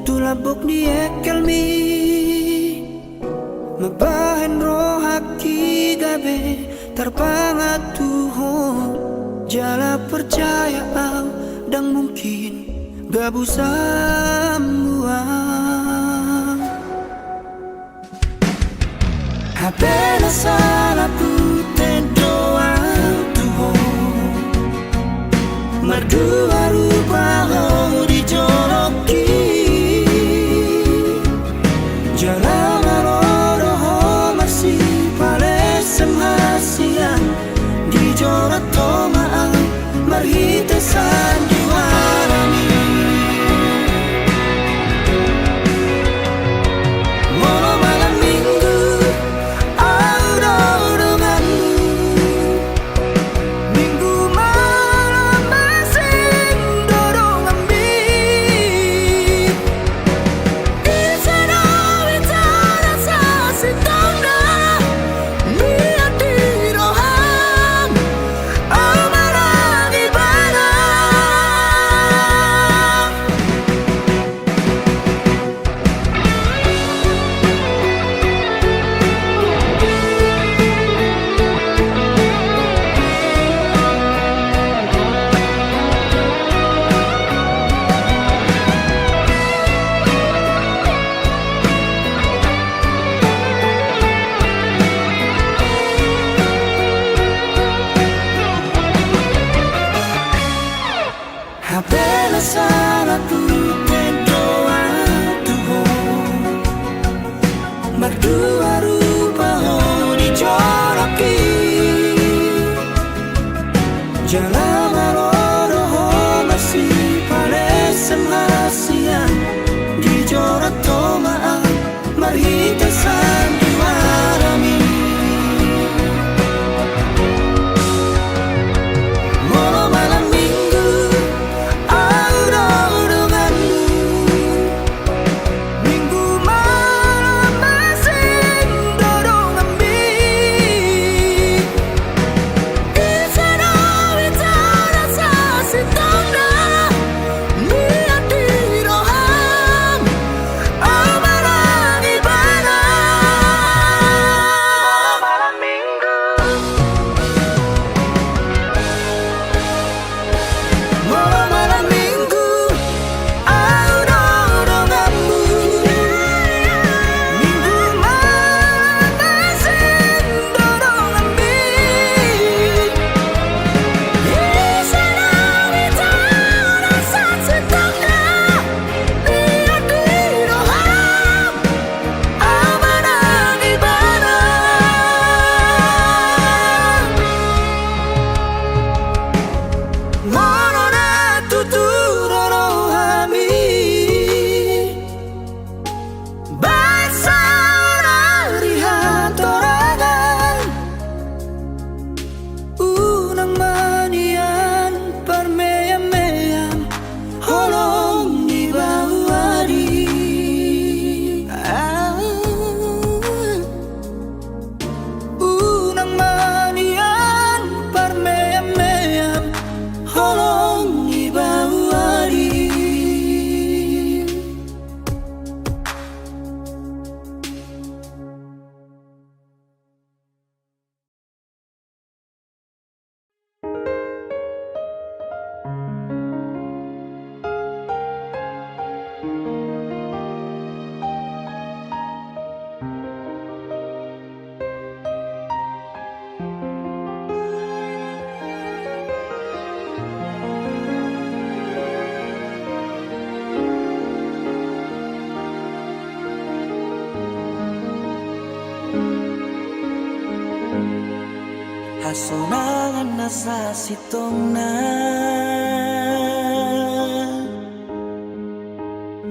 tu lambok ni engkelmi, mambahen rohangki gabe tarpangan tu Ho. Jala percaya au, ndang mungkin gabusan mual. Hape na salpu tendo au tu Ho, mardua rupa Ho di jolongki. Jala molo do Ho marsipalesem hasian di joro tonga au marhite sandiwarami. Molo malam minggu au do donganmu, minggu malam asing do donganmi. Ise do hita na sasintongna, mian di roham au manang ibana. Hape na salpu tendo au tu Ho, mardua rupa Ho di jolongki. Jala molo do Ho marsipalesem hasian di joro tonga au marhite sandiwarami. Molo malam minggu au do donganmu, minggu malam asing do donganmi. Ise do hita na sasintongna, mian di roham au manang ibana. Molo malam minggu, molo malam minggu au do donganmu, minggu malam asing do donganmi. Ise do hita na sasintongna, mian di roham au manang ibana. Molo na tutu ro rohami bahen saonari hatorangan, unang ma nian parmeam-meam holong ni baoa di. Ah. Unang ma nian parmeam-meam holong ni baoa di. Hasonangan na sasintongna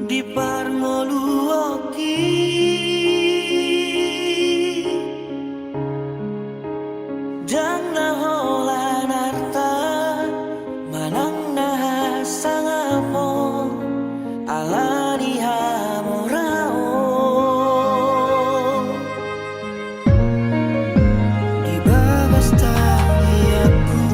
di parngoluonki, ndang na holan arta manang na hasangapon ala ni hamoraon. Di bagas tangiangku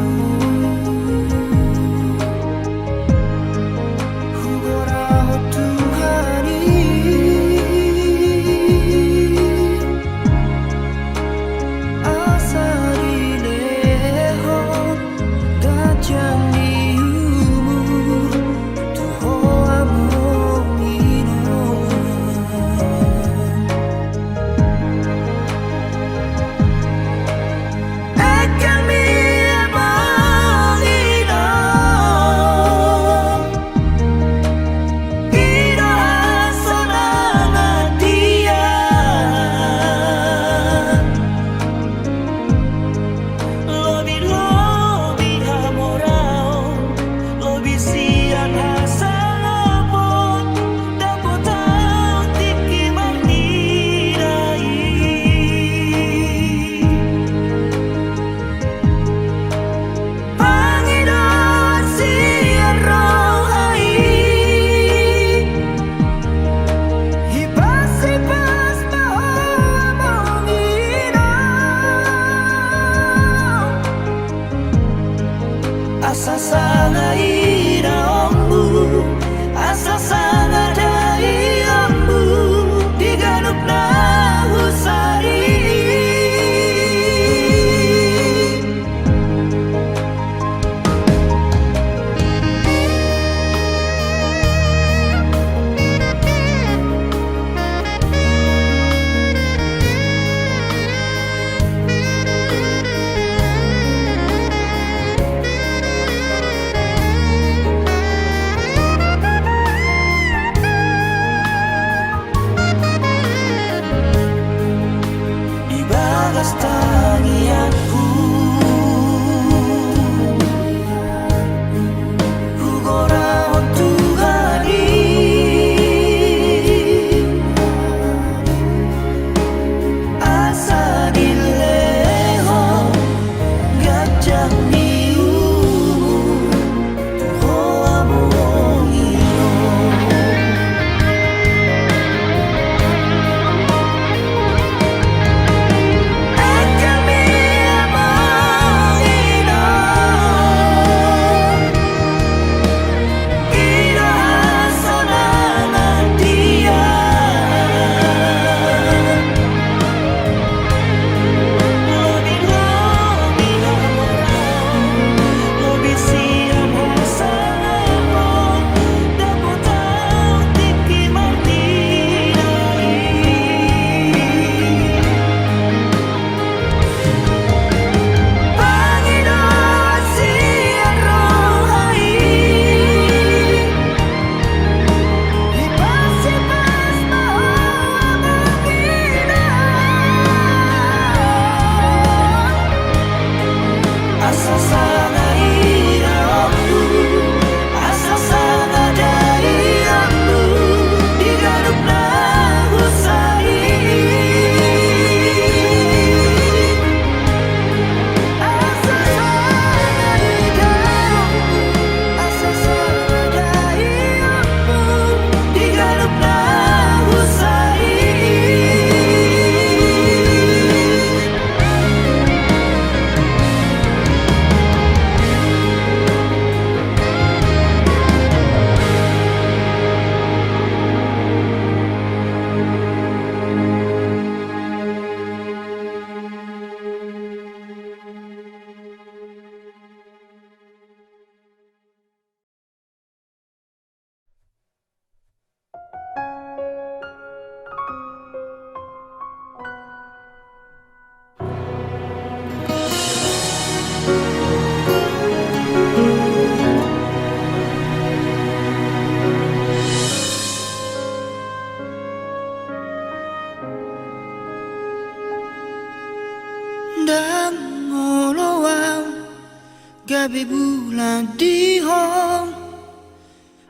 Gabe bulat di ho,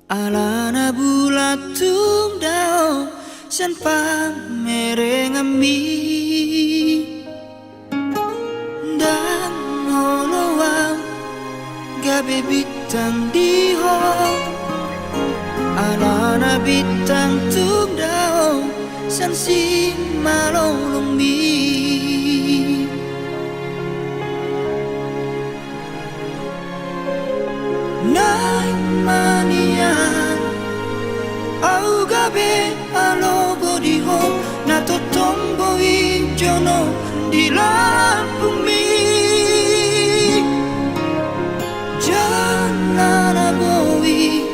alana bulat tung dao sian pamerenganmi. Ndang olo au gabe bintang di ho, alana bintang tung dao sian simalolongmi. Naeng ma nian au gabe alogo di ho, na tongtong boi jonok di lambungmi. Jala na boi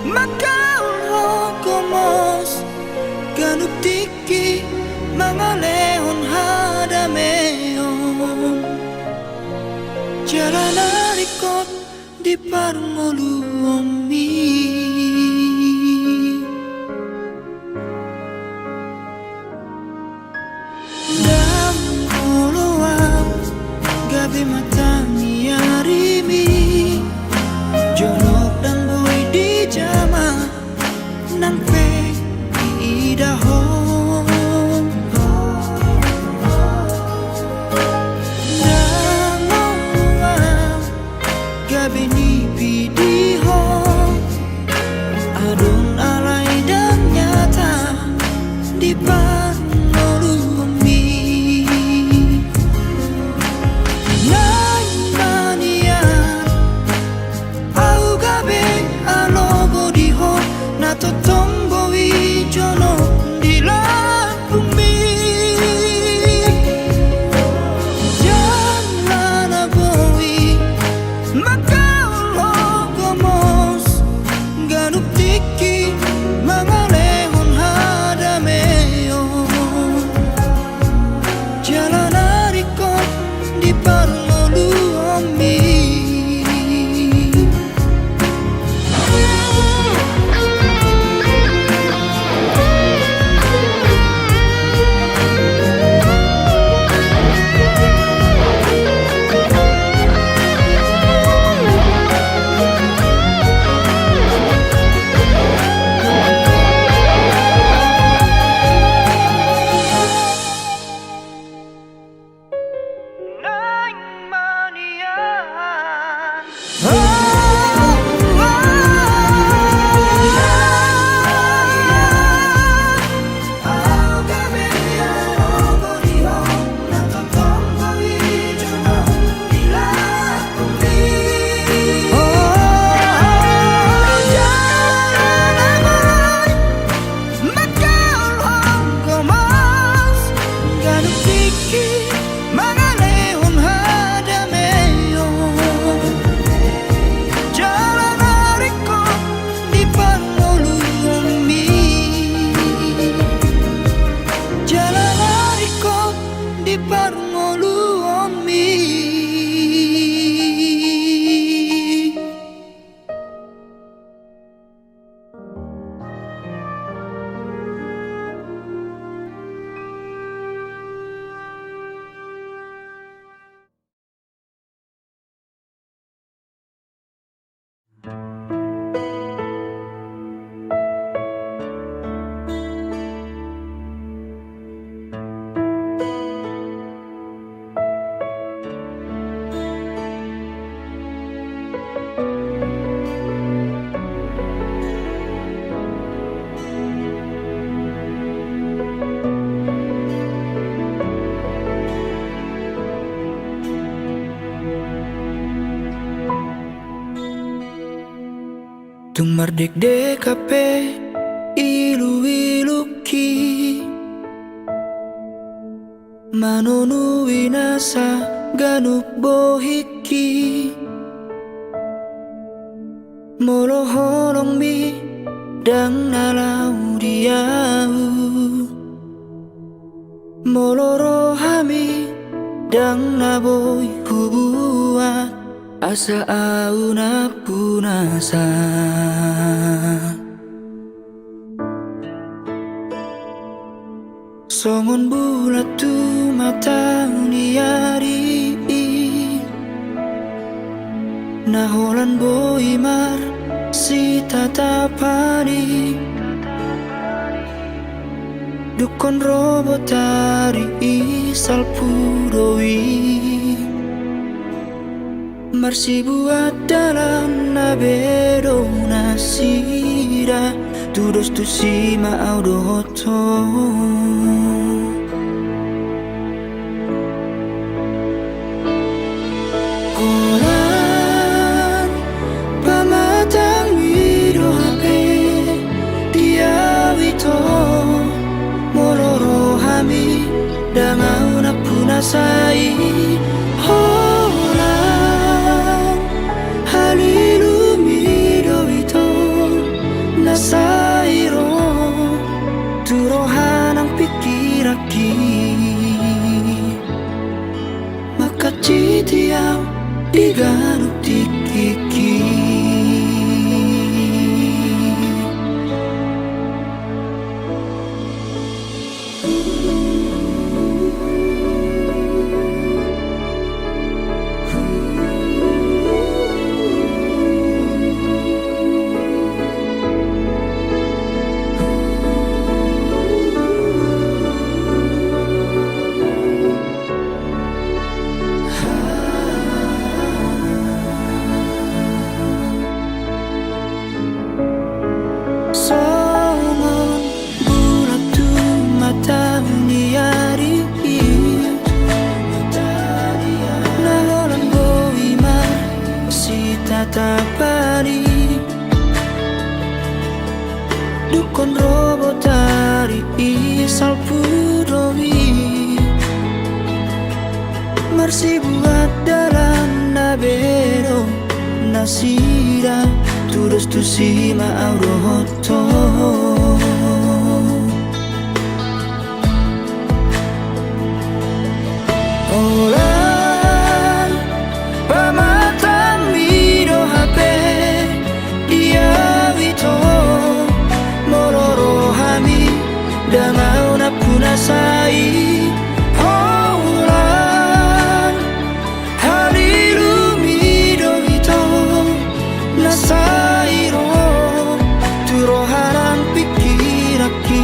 mangkaol ho gomos ganup tingki mangalehon hadameon. Jala na ringkot di parngoluonmi. Ndang olo au gabe mata ni arimi, jonok ndang boi dijama, nang pe diida ho. Ndang olo au gabe nipi di ho, adong alai ndang nyata di parngoluonmi. Naeng ma nian au gabe alogo di ho, na tongtong boi jonok di lambungmi. Jala na boi mangkaol ho gomos ganup tingki mangalehon hadameon. Jala na ringkot di parngoluonmi. Mangkaol ho gomos ganup tingki mangalehon hadameon. Jala na ringkot di parngoluonmi. Jala na ringkot di parngoluonmi. Tung mardekdek hape iluilungki, manonui nasa ganup bohingki. Molo holongmi ndang na laho di ahu, molo rohami ndang na boi hubuat, asa ahu nampuna sa. Songon bulan tu mata ni ari i, Na holan boi marsitatapan i, dungkon ro botari i salpu do i. Marsibuat dalanna be do nasida, tudos tusi ma au dohot ho. Holan pamatangmi do hape di au ito, molo ro hami ndang au nampuna sai. Holan halilumi do ito na sai ro tu roha nang pingkiranki. Mangkansiti au di ganup tingkingki. Songon bulan tu mata ni ari i, na holan boi marsitatapan i, dungkon ro botari i salpu do i. Marsibuat dalanna be do nasida, tudos tusi ma au dohot ho. Holan pamatangmi do hape di au ito, molo ro hami ndang au nampuna sai. Holan halilumi do ito na sai ro tu roha nang pingkiranki.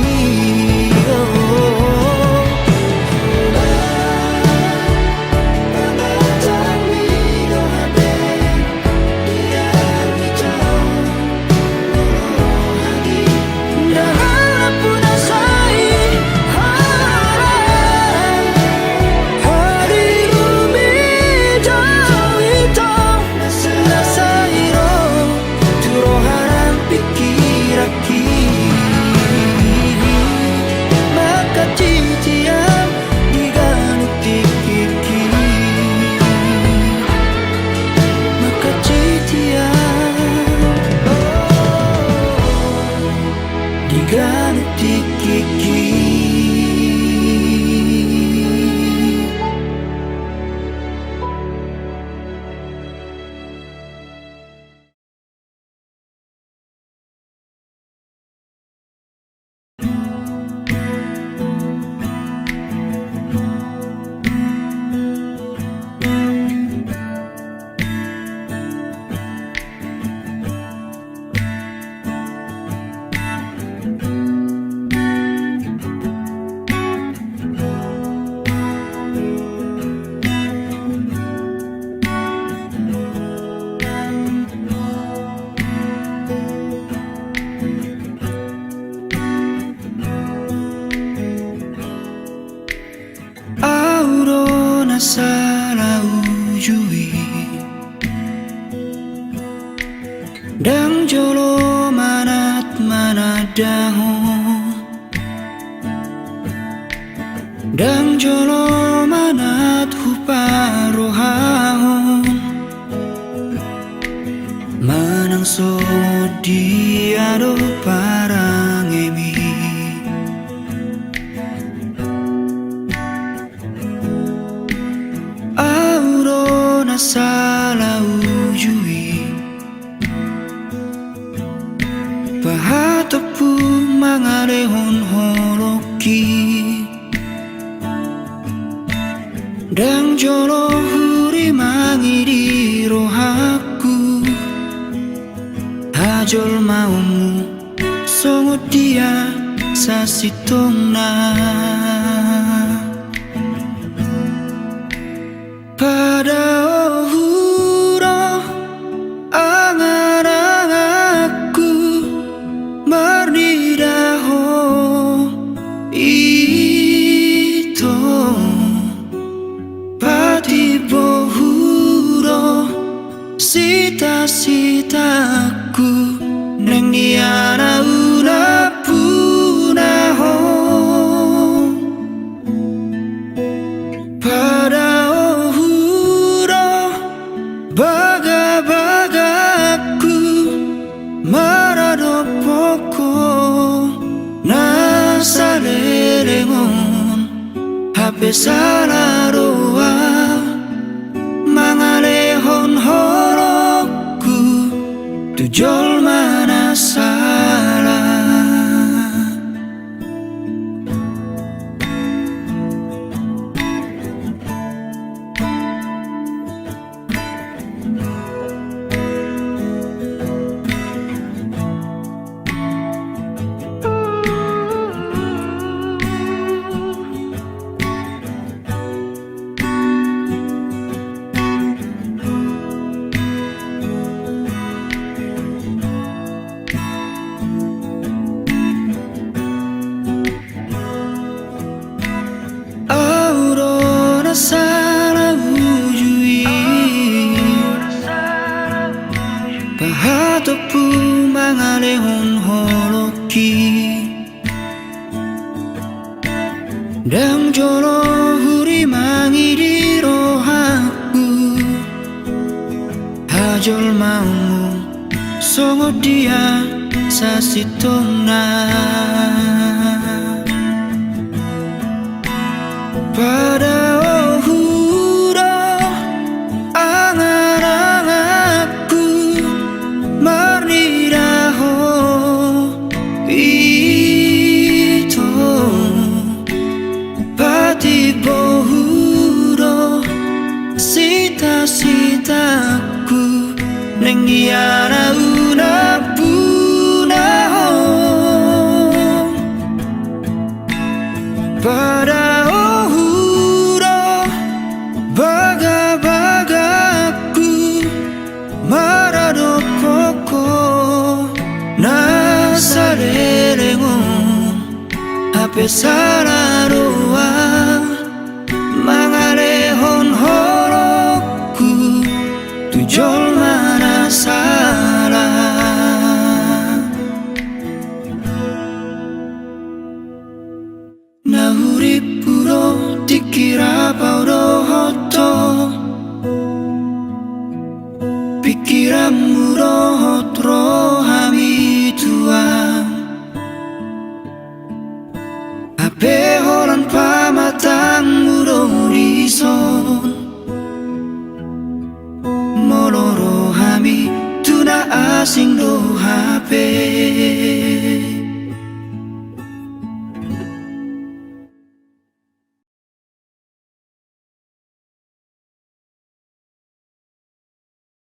Au do na sala uju i. Ndang jolo manat manandahon, ndang jolo manat huparohahon. Manang songon dia do parangemi. Au do na sala uju i. Pahatompu mangalehon holongki. Ndang jolo hurimangi di rohangku. jolmaonmu songon dia sasintongna. Padaohu do angan-anganku marnida ho, ito, patimbohu do sita-sitaku naeng nian ahu nampuna ho. Padaohu do baga-bagaku maradophon ho, na saleleng on hape sala do ahu mangalehon holongku tu jolma na sala. Ahu do na sala uju i, pahatophu mangalehon holongki. Ndang jolo hurimangi di rohangku hajolmaonmu songon dia sasintongna. Padaohu do angan-anganku marnida ho, ito, patimbohu do sita-sitaku naeng nian ahu nampuna ho. Padaohu do baga-bagaku maradophon ho, na saleleng on hape sala do ahu mangalehon holongku tu jolma na sala. Na huriphu do tingki rap ahu dohot ho, pingkiranmu dohot rohami tuan. Hape holan pamatangmu do dison. Molo rohami tu na asing do hape.